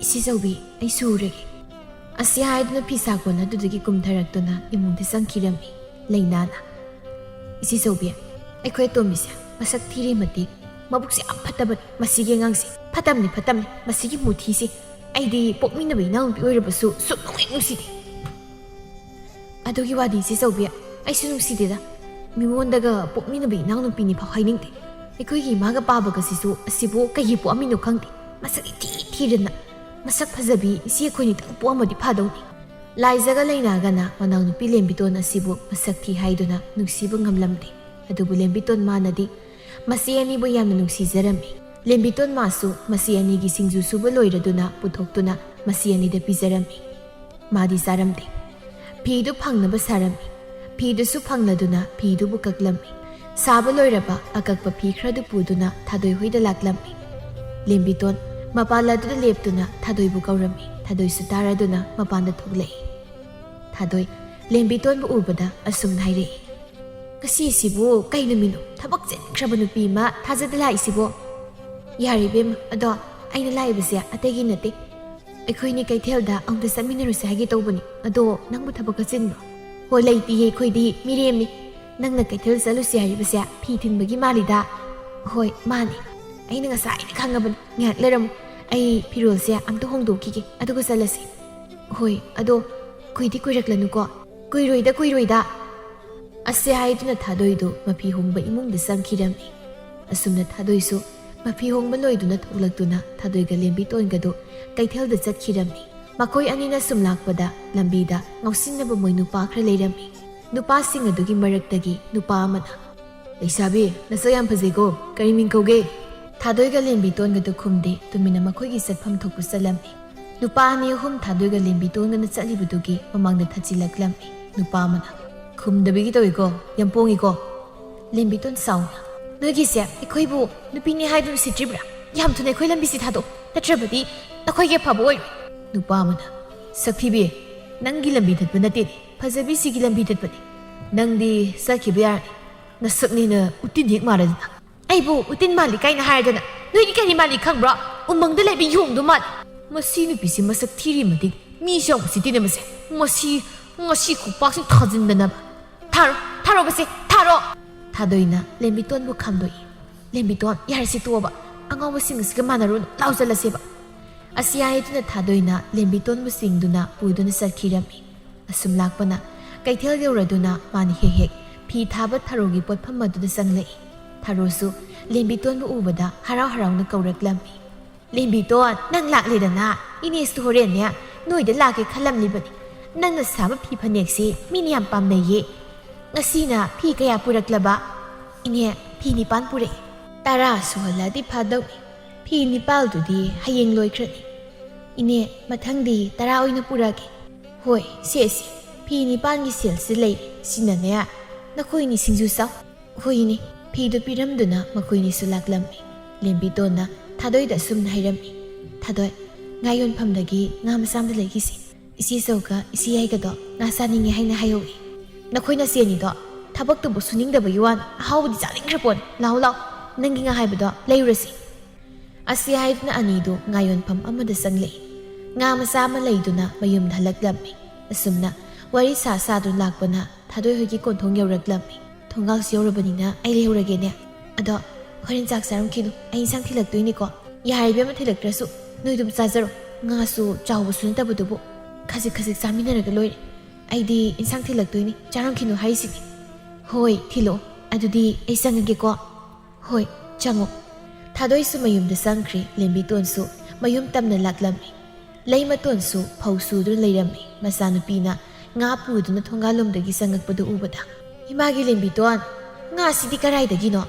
"ꯏꯆꯦ ꯆꯧꯕꯤ, ꯑꯩ ꯁꯨꯔꯒꯦ"꯫ ꯑꯁꯤ ꯍꯥꯏꯗꯨꯅ ꯐꯤ ꯁꯥꯀꯣꯟ ꯑꯗꯨꯗꯒꯤ ꯀꯨꯝꯊꯔꯛꯇꯨꯅ ꯏꯃꯨꯡꯗ ꯆꯪꯈꯤꯔꯝꯃꯤ꯫ ꯂꯩꯅꯥꯅ, "ꯏꯆꯦ ꯆꯧꯕꯤ, ꯑꯩꯈꯣꯏ ꯑꯇꯣꯝꯕꯤꯁꯦ ꯃꯁꯛ ꯊꯤꯔꯤ ꯃꯇꯤꯛ ꯃꯕꯨꯛꯁꯦ ꯌꯥꯝ ꯐꯠꯇꯕꯅꯤ꯫ ꯃꯁꯤꯒꯤ ꯑꯉꯥꯡꯁꯦ ꯐꯠꯇꯕꯅꯤ, ꯐꯠꯇꯕꯅꯤ꯫ ꯃꯁꯤꯒꯤ ꯃꯨꯊꯤꯁꯦ ꯑꯩꯗꯤ ꯄꯣꯛꯃꯤꯟꯅꯕ ꯏꯅꯥꯎꯅꯨꯄꯤ ꯑꯣꯏꯔꯕꯁꯨ ꯁꯨꯛꯅꯨꯡ ꯍꯦꯛ ꯅꯨꯡꯁꯤꯗꯦ"꯫ "ꯑꯗꯨꯒꯤ ꯋꯥꯗꯤ ꯏꯆꯦ ꯆꯧꯕꯤ, ꯑꯩꯁꯨ ꯅꯨꯡꯁꯤꯗꯦꯗ꯫ ꯃꯤꯉꯣꯟꯗꯒ ꯄꯣꯛꯃꯤꯟꯅꯕ ꯏꯅꯥꯎꯅꯨꯄꯤꯅꯤ ꯐꯥꯎ ꯍꯥꯏꯅꯤꯡꯗꯦ꯫ ꯑꯩꯈꯣꯏꯒꯤ ꯏꯃꯥꯒ ꯄꯥꯕꯒꯁꯤꯁꯨ ꯑꯁꯤꯕꯨ ꯀꯩꯒꯤ ꯄꯣꯛꯑꯝꯃꯤꯅꯣ ꯈꯪꯗꯦ꯫ ꯃꯁꯛ ꯏꯊꯤ ꯊꯤꯗꯅ꯫ ꯃꯁꯛ ꯐꯖꯕꯤ ꯏꯆꯦ ꯑꯩꯈꯣꯏꯅꯤꯇꯪ ꯄꯣꯛꯑꯝꯃꯗꯤ ꯐꯗꯧꯅꯤ"꯫ ꯂꯥꯏꯖꯒ ꯂꯩꯅꯥꯒꯅ ꯃꯅꯥꯎꯅꯨꯄꯤ ꯂꯦꯝꯕꯤꯇꯣꯟ ꯑꯁꯤꯕꯨ ꯃꯁꯛ ꯊꯤ ꯍꯥꯏꯗꯨꯅ ꯅꯨꯡꯁꯤꯕ ꯉꯝꯂꯝꯗꯦ꯫ ꯑꯗꯨꯕꯨ ꯂꯦꯝꯕꯤꯇꯣꯟ ꯃꯥꯅꯗꯤ ꯃꯆꯦ ꯑꯅꯤꯕꯨ ꯌꯥꯝꯅ ꯅꯨꯡꯁꯤꯖꯔꯝꯃꯤ꯫ ꯂꯦꯝꯕꯤꯇꯣꯟ ꯃꯥꯁꯨ ꯃꯆꯦ ꯑꯅꯤꯒꯤ ꯁꯤꯡꯖꯨ ꯁꯨꯕ ꯂꯣꯏꯔꯗꯨꯅ ꯄꯨꯊꯣꯛꯇꯨꯅ ꯃꯆꯦ ꯑꯅꯤꯗ ꯄꯤꯖꯔꯝꯃꯤ꯫ ꯃꯥꯗꯤ ꯆꯥꯔꯝꯗꯦ꯫ ꯐꯤꯗꯨ ꯐꯪꯅꯕ ꯁꯥꯔꯝꯃꯤ꯫ ꯐꯤꯗꯨꯁꯨ ꯐꯪꯂꯗꯨꯅ ꯐꯤꯗꯨꯕꯨ ꯀꯛꯂꯝꯃꯤ꯫ ꯁꯥꯕ ꯂꯣꯏꯔꯕ ꯑꯀꯛꯄ ꯐꯤ ꯈꯔꯗꯨ ꯄꯨꯗꯨꯅ ꯊꯥꯗꯣꯏ ꯍꯣꯏꯗ ꯂꯥꯛꯂꯝꯃꯤ꯫ ꯂꯦꯝꯕꯤꯇꯣꯟ ꯃꯄꯥꯜ ꯑꯗꯨꯗ ꯂꯦꯞꯇꯨꯅ ꯊꯥꯗꯣꯏꯕꯨ ꯀꯧꯔꯝꯃꯤ꯫ ꯊꯥꯗꯣꯏꯁꯨ ꯇꯥꯔꯗꯨꯅ ꯃꯄꯥꯟꯗ ꯊꯣꯛꯂꯛꯏ꯫ ꯊꯥꯗꯣꯏ ꯂꯦꯝꯕꯤꯇꯣꯟꯕꯨ ꯎꯕꯗ ꯑꯁꯨꯝꯅ ꯍꯥꯏꯔꯛꯏ, "ꯉꯁꯤꯁꯤꯕꯨ ꯀꯩ ꯅꯨꯃꯤꯠꯅꯣ? ꯊꯕꯛ ꯆꯤꯟꯈ꯭ꯔꯕ ꯅꯨꯄꯤ ꯑꯃ ꯊꯥꯖꯗ ꯂꯥꯛꯏꯁꯤꯕꯣ?" "ꯌꯥꯔꯦ ꯏꯕꯦꯝꯃ, ꯑꯗꯣ ꯑꯩꯅ ꯂꯥꯛꯏꯕꯁꯦ ꯑꯇꯩꯒꯤ ꯅꯠꯇꯦ꯫ ꯑꯩꯈꯣꯏꯅꯤ ꯀꯩꯊꯦꯜꯗ ꯑꯃꯨꯛꯇ ꯆꯠꯃꯤꯟꯅꯔꯨꯁꯦ ꯍꯥꯏꯒꯦ ꯇꯧꯕꯅꯤ꯫ ꯑꯗꯣ ꯅꯪꯕꯨ ꯊꯕꯛꯀ ꯆꯤꯟꯕ꯭ꯔꯣ?" "ꯍꯣ, ꯂꯩꯇꯤꯌꯦ, ꯑꯩꯈꯣꯏꯗꯤ ꯃꯤꯔꯦꯝꯅꯤ"꯫ "ꯅꯪꯅ ꯀꯩꯊꯦꯜ ꯆꯠꯂꯨꯁꯤ ꯍꯥꯏꯔꯤꯕꯁꯦ ꯐꯤ ꯊꯤꯟꯕꯒꯤ ꯃꯥꯜꯂꯤꯗ?" "ꯍꯣꯏ, ꯃꯥꯅꯤ꯫ ꯑꯩꯅ ꯉꯁꯥꯏꯅ ꯈꯪꯉꯕꯅꯤ꯫ ꯉꯥꯏꯍꯥꯛ ꯂꯩꯔꯝꯃꯨ, ꯑꯩ ꯐꯤꯔꯣꯜꯁꯦ ꯑꯝꯇ ꯍꯣꯡꯗꯣꯛꯈꯤꯒꯦ, ꯑꯗꯨꯒ ꯆꯠꯂꯁꯤ꯫" "ꯍꯣꯏ, ꯑꯗꯣ ꯀꯨꯏꯗꯤ ꯀꯨꯏꯔꯛꯂꯅꯨꯀꯣ꯫" "ꯀꯨꯏꯔꯣꯏꯗ, ꯀꯨꯏꯔꯣꯏꯗ꯫" ꯑꯁꯤ ꯍꯥꯏꯗꯨꯅ ꯊꯥꯗꯣꯏꯗꯨ ꯃꯐꯤ ꯍꯣꯡꯕ ꯏꯃꯨꯡꯗ ꯆꯪꯈꯤꯔꯝꯃꯤ꯫ ꯑꯁꯨꯝꯅ ꯊꯥꯗꯣꯏꯁꯨ ꯃꯐꯤ ꯍꯣꯡꯕ ꯂꯣꯏꯗꯨꯅ ꯊꯣꯛꯂꯛꯇꯨꯅ ꯊꯥꯗꯣꯏꯒ ꯂꯦꯝꯕꯤꯇꯣꯟꯒꯗꯨ ꯀꯩꯊꯦꯜꯗ ꯆꯠꯈꯤꯔꯝꯃꯤ꯫ ꯃꯈꯣꯏ ꯑꯅꯤꯅ ꯁꯨꯝ ꯂꯥꯛꯄꯗ ꯂꯝꯕꯤꯗ ꯉꯥꯎꯁꯤꯟꯅꯕ ꯃꯣꯏ ꯅꯨꯄꯥ ꯈꯔ ꯂꯩꯔꯝꯃꯤ꯫ ꯅꯨꯄꯥꯁꯤꯡ ꯑꯗꯨꯒꯤ ꯃꯔꯛꯇꯒꯤ ꯅꯨꯄꯥ ꯑꯃꯅ, "ꯂꯩꯁꯥꯕꯤ, ꯅꯁꯛ ꯌꯥꯝ ꯐꯖꯩꯀꯣ, ꯀꯔꯤ ꯃꯤꯡ ꯀꯧꯒꯦ?" ꯊꯥꯗꯣꯏꯒ ꯂꯦꯝꯕꯤꯇꯣꯟꯒꯗꯨ ꯈꯨꯝꯗꯦ, ꯇꯨꯃꯤꯟꯅ ꯃꯈꯣꯏꯒꯤ ꯆꯠꯐꯝ ꯊꯣꯛꯄ ꯆꯠꯂꯝꯃꯤ꯫ ꯅꯨꯄꯥ ꯑꯅꯤ ꯑꯍꯨꯝ ꯊꯥꯗꯣꯏꯒ ꯂꯦꯝꯕꯤꯇꯣꯟꯒꯅ ꯆꯠꯂꯤꯕꯗꯨꯒꯤ ꯃꯃꯥꯡꯗ ꯊꯠꯆꯤꯜꯂꯛꯂꯝꯃꯤ꯫ ꯅꯨꯄꯥ ꯑꯃꯅ, "ꯈꯨꯝꯗꯕꯤꯒꯤ ꯇꯧꯏꯀꯣ, ꯌꯥꯝ ꯄꯣꯡꯉꯤꯀꯣ꯫" ꯂꯦꯝꯕꯤꯇꯣꯟ ꯁꯥꯎꯅ, "ꯅꯣꯏꯒꯤꯁꯦ ꯑꯩꯈꯣꯏꯕꯨ ꯅꯨꯄꯤꯅꯤ ꯍꯥꯏꯗꯨꯅ ꯎꯁꯤꯠꯇ꯭ꯔꯤꯕ꯭ꯔꯥ? ꯌꯥꯝ ꯊꯨꯅ ꯑꯩꯈꯣꯏ ꯂꯝꯕꯤꯁꯤ ꯊꯥꯗꯣꯛꯎ, ꯅꯠꯇ꯭ꯔꯕꯗꯤ ꯅꯈꯣꯏꯒꯤ ꯑꯐꯕ ꯑꯣꯏꯔꯣꯏ꯫" ꯅꯨꯄꯥ ꯑꯃꯅ, "ꯁꯛꯊꯤꯕꯤ, ꯅꯪꯒꯤ ꯂꯝꯕꯤ ꯊꯠꯄ ꯅꯠꯇꯦꯅꯦ, ꯐꯖꯕꯤꯁꯤꯒꯤ ꯂꯝꯕꯤ ꯊꯠꯄꯅꯤ꯫ ꯅꯪꯗꯤ ꯆꯠꯈꯤꯕ ꯌꯥꯔꯅꯤ, ꯅꯁꯛꯅꯦꯅ ꯎꯇꯤꯟ ꯍꯦꯛ ꯃꯥꯜꯂꯗꯅ꯫" "ꯑꯩꯕꯨ ꯎꯇꯤꯟ ꯃꯥꯜꯂꯤ ꯀꯥꯏꯅ ꯍꯥꯏꯔꯗꯅ ꯅꯣꯏꯗꯤ ꯀꯔꯤ ꯃꯥꯜꯂꯤ ꯈꯪꯕ꯭ꯔꯣ? ꯎꯃꯪꯗ ꯂꯩꯕ ꯌꯣꯡꯗꯣ ꯃꯥꯜꯂꯤ꯫ ꯃꯁꯤ ꯅꯨꯄꯤꯁꯤ ꯃꯁꯛ ꯊꯤꯔꯤ ꯃꯇꯤꯛ ꯃꯤꯁꯨ ꯌꯥꯝ ꯎꯁꯤꯠꯇꯦꯅꯦ ꯃꯁꯦ꯫ ꯃꯁꯤ, ꯃꯁꯤ ꯈꯨꯄꯥꯛꯁꯤ ꯊꯥꯖꯤꯟꯗꯅꯕ꯫ ꯊꯥꯔꯣ, ꯊꯥꯔꯣ ꯃꯁꯦ, ꯊꯥꯔꯣ!" ꯊꯥꯗꯣꯏꯅ ꯂꯦꯝꯕꯤꯇꯣꯟꯕꯨ ꯈꯥꯝꯗꯣꯛꯏ꯫ "ꯂꯦꯝꯕꯤꯇꯣꯟ, ꯌꯥꯔꯦꯁꯦ ꯇꯣꯛꯑꯣꯕ꯫ ꯑꯉꯥꯎꯕꯁꯤꯡ ꯑꯁꯤꯒ ꯃꯥꯟꯅꯔꯨꯅꯨ, ꯂꯥꯎ ꯆꯠꯂꯁꯦꯕ꯫" ꯑꯁꯤ ꯍꯥꯏꯗꯨꯅ ꯊꯥꯗꯣꯏꯅ ꯂꯦꯝꯕꯤꯇꯣꯟꯕꯨ ꯆꯤꯡꯗꯨꯅ ꯄꯨꯗꯨꯅ ꯆꯠꯈꯤꯔꯝꯃꯤ꯫ ꯑꯁꯨꯝ ꯂꯥꯛꯄꯅ ꯀꯩꯊꯦꯜ ꯌꯧꯔꯗꯨꯅ ꯃꯥꯅ ꯍꯦꯛ ꯍꯦꯛ ꯐꯤ ꯊꯥꯕ ꯊꯔꯣꯒꯤ ꯄꯣꯠꯐꯝ ꯑꯗꯨꯗ ꯆꯪꯂꯛꯏ꯫ ꯊꯔꯣꯁꯨ ꯂꯦꯝꯕꯤꯇꯣꯟꯕꯨ ꯎꯕꯗ ꯍꯔꯥꯎ ꯍꯔꯥꯎꯅ ꯀꯧꯔꯛꯂꯝꯃꯤ꯫ "ꯂꯦꯝꯕꯤꯇꯣꯟ, ꯅꯪ ꯂꯥꯛꯂꯦꯗꯅ꯫ ꯏꯅꯦꯁꯨ ꯍꯣꯔꯦꯟꯅꯦ ꯅꯣꯏꯗ ꯂꯥꯛꯀꯦ ꯈꯜꯂꯝꯂꯤꯕꯅꯤ꯫ ꯅꯪꯅ ꯁꯥꯕ ꯐꯤ ꯐꯅꯦꯛꯁꯤ ꯃꯤꯅ ꯌꯥꯝ ꯄꯥꯝꯅꯩꯌꯦ꯫ ꯉꯁꯤꯅ ꯐꯤ ꯀꯌꯥ ꯄꯨꯔꯛꯂꯕ?" "ꯏꯅꯦ, ꯐꯤ ꯅꯤꯄꯥꯟ ꯄꯨꯔꯛꯑꯦ꯫" "ꯇꯔꯥ ꯁꯨꯍꯜꯂꯗꯤ ꯐꯗꯧꯅꯤ꯫ ꯐꯤ ꯅꯤꯄꯥꯜꯗꯨꯗꯤ ꯍꯌꯦꯡ ꯂꯣꯏꯈ꯭ꯔꯅꯤ꯫ ꯏꯅꯦ, ꯃꯊꯪꯗꯤ ꯇꯔꯥ ꯑꯣꯏꯅ ꯄꯨꯔꯛꯑꯒꯦ꯫" "ꯍꯣꯏ, ꯁꯦ, ꯁꯦ, ꯐꯤ ꯅꯤꯄꯥꯟꯒꯤ ꯁꯦꯜꯁꯤ ꯂꯩꯔꯦ꯫ ꯁꯤꯅꯅꯦ, ꯅꯈꯣꯏꯅꯤ ꯁꯤꯡꯖꯨ ꯆꯥꯎ꯫" "ꯍꯣꯏ, ꯏꯅꯦ꯫" ꯐꯤꯗꯨ ꯄꯤꯔꯝꯗꯨꯅ ꯃꯈꯣꯏꯅꯤꯁꯨ ꯂꯥꯛꯂꯝꯃꯤ꯫ ꯂꯦꯝꯕꯤꯇꯣꯟꯅ ꯊꯥꯗꯣꯏꯗ ꯑꯁꯨꯝꯅ ꯍꯥꯏꯔꯝꯃꯤ, "ꯊꯥꯗꯣꯏ, ꯉꯥ ꯌꯣꯟꯐꯝꯗꯒꯤ ꯉꯥ ꯃꯆꯥ ꯑꯃ ꯂꯩꯈꯤꯁꯦ꯫ ꯏꯆꯦ ꯆꯧꯒ ꯏꯆꯦ ꯌꯥꯏꯒꯗꯣ ꯉꯥ ꯆꯥꯅꯤꯡꯉꯦ ꯍꯥꯏꯅ ꯍꯥꯏꯍꯧꯏ꯫ ꯅꯈꯣꯏ ꯅꯆꯦ ꯑꯅꯤꯗꯣ ꯊꯕꯛꯇꯨꯕꯨ ꯁꯨꯅꯤꯡꯗꯕꯒꯤ ꯋꯥꯅꯤ, ꯑꯍꯥꯎꯕꯗꯤ ꯆꯥꯅꯤꯡꯈ꯭ꯔ ꯄꯣꯠꯅꯤ꯫ ꯂꯥꯛꯑꯣ, ꯂꯥꯛꯑꯣ, ꯅꯪꯒꯤ ꯉꯥ ꯍꯥꯏꯕꯗꯣ ꯂꯩꯔꯨꯔꯁꯤ꯫" ꯑꯁꯤ ꯍꯥꯏꯗꯨꯅ ꯑꯅꯤꯗꯨ ꯉꯥ ꯌꯣꯟꯐꯝ ꯑꯃꯗ ꯆꯪꯂꯛꯏ꯫ ꯉꯥ ꯃꯆꯥ ꯑꯃ ꯂꯩꯗꯨꯅ ꯃꯌꯨꯝꯗ ꯍꯜꯂꯛꯂꯝꯃꯤ꯫ ꯑꯁꯨꯝꯅ ꯋꯥꯔꯤ ꯁꯥ ꯁꯥꯗꯨꯅ ꯂꯥꯛꯄꯅ ꯊꯥꯗꯣꯏ ꯍꯣꯏꯒꯤ ꯀꯣꯟꯊꯣꯡ ꯌꯧꯔꯛꯂꯝꯃꯤ꯫ ꯊꯣꯡꯒꯥꯜꯁꯨ ꯌꯧꯔꯕꯅꯤꯅ ꯑꯩ ꯂꯩꯍꯧꯔꯒꯦꯅꯦ꯫ ꯑꯗꯣ ꯍꯣꯔꯦꯟ ꯆꯥꯛ ꯆꯥꯔꯝꯈꯤꯅꯨ, ꯑꯩ ꯏꯟꯁꯥꯡ ꯊꯤꯜꯂꯛꯇꯣꯏꯅꯤꯀꯣ꯫ ꯌꯥꯔꯦ ꯏꯕꯦꯝꯃ, ꯊꯤꯜꯂꯛꯇ꯭ꯔꯁꯨ ꯅꯣꯏ ꯑꯗꯨꯝ ꯆꯥꯖꯔꯣ꯫ ꯉꯥꯁꯨ ꯆꯥꯎꯕꯁꯨ ꯅꯠꯇꯕꯗꯨꯕꯨ ꯈꯖꯤꯛ ꯈꯖꯤꯛ ꯆꯥꯃꯤꯟꯅꯔꯒ ꯂꯣꯏꯔꯦ꯫ ꯑꯩꯗꯤ ꯏꯟꯁꯥꯡ ꯊꯤꯜꯂꯛꯇꯣꯏꯅꯤ, ꯆꯥꯔꯝꯈꯤꯅꯨ ꯍꯥꯏꯔꯤꯁꯤꯅꯤ꯫ ꯍꯣꯏ, ꯊꯤꯜꯂꯛꯑꯣ꯫ ꯑꯗꯨꯗꯤ ꯑꯩ ꯆꯪꯉꯒꯦꯀꯣ꯫ ꯍꯣꯏ, ꯆꯪꯉꯣ꯫ ꯊꯥꯗꯣꯏꯁꯨ ꯃꯌꯨꯝꯗ ꯆꯪꯈ꯭ꯔꯦ, ꯂꯦꯝꯕꯤꯇꯣꯟꯁꯨ ꯃꯌꯨꯝ ꯇꯝꯅ ꯂꯥꯛꯂꯝꯃꯤ꯫ ꯂꯩꯃꯇꯣꯟꯁꯨ ꯐꯧ ꯁꯨꯗꯨꯅ ꯂꯩꯔꯝꯃꯤ꯫ ꯃꯆꯥꯅꯨꯄꯤꯅ ꯉꯥ ꯄꯨꯗꯨꯅ ꯊꯣꯡꯒꯥꯜꯂꯣꯝꯗꯒꯤ ꯆꯪꯉꯛꯄꯗꯨ ꯎꯕꯗ, "ꯏꯃꯥꯒꯤ ꯂꯦꯝꯕꯤꯇꯣꯟ, ꯉꯥꯁꯤꯗꯤ ꯀꯔꯥꯏꯗꯒꯤꯅꯣ?"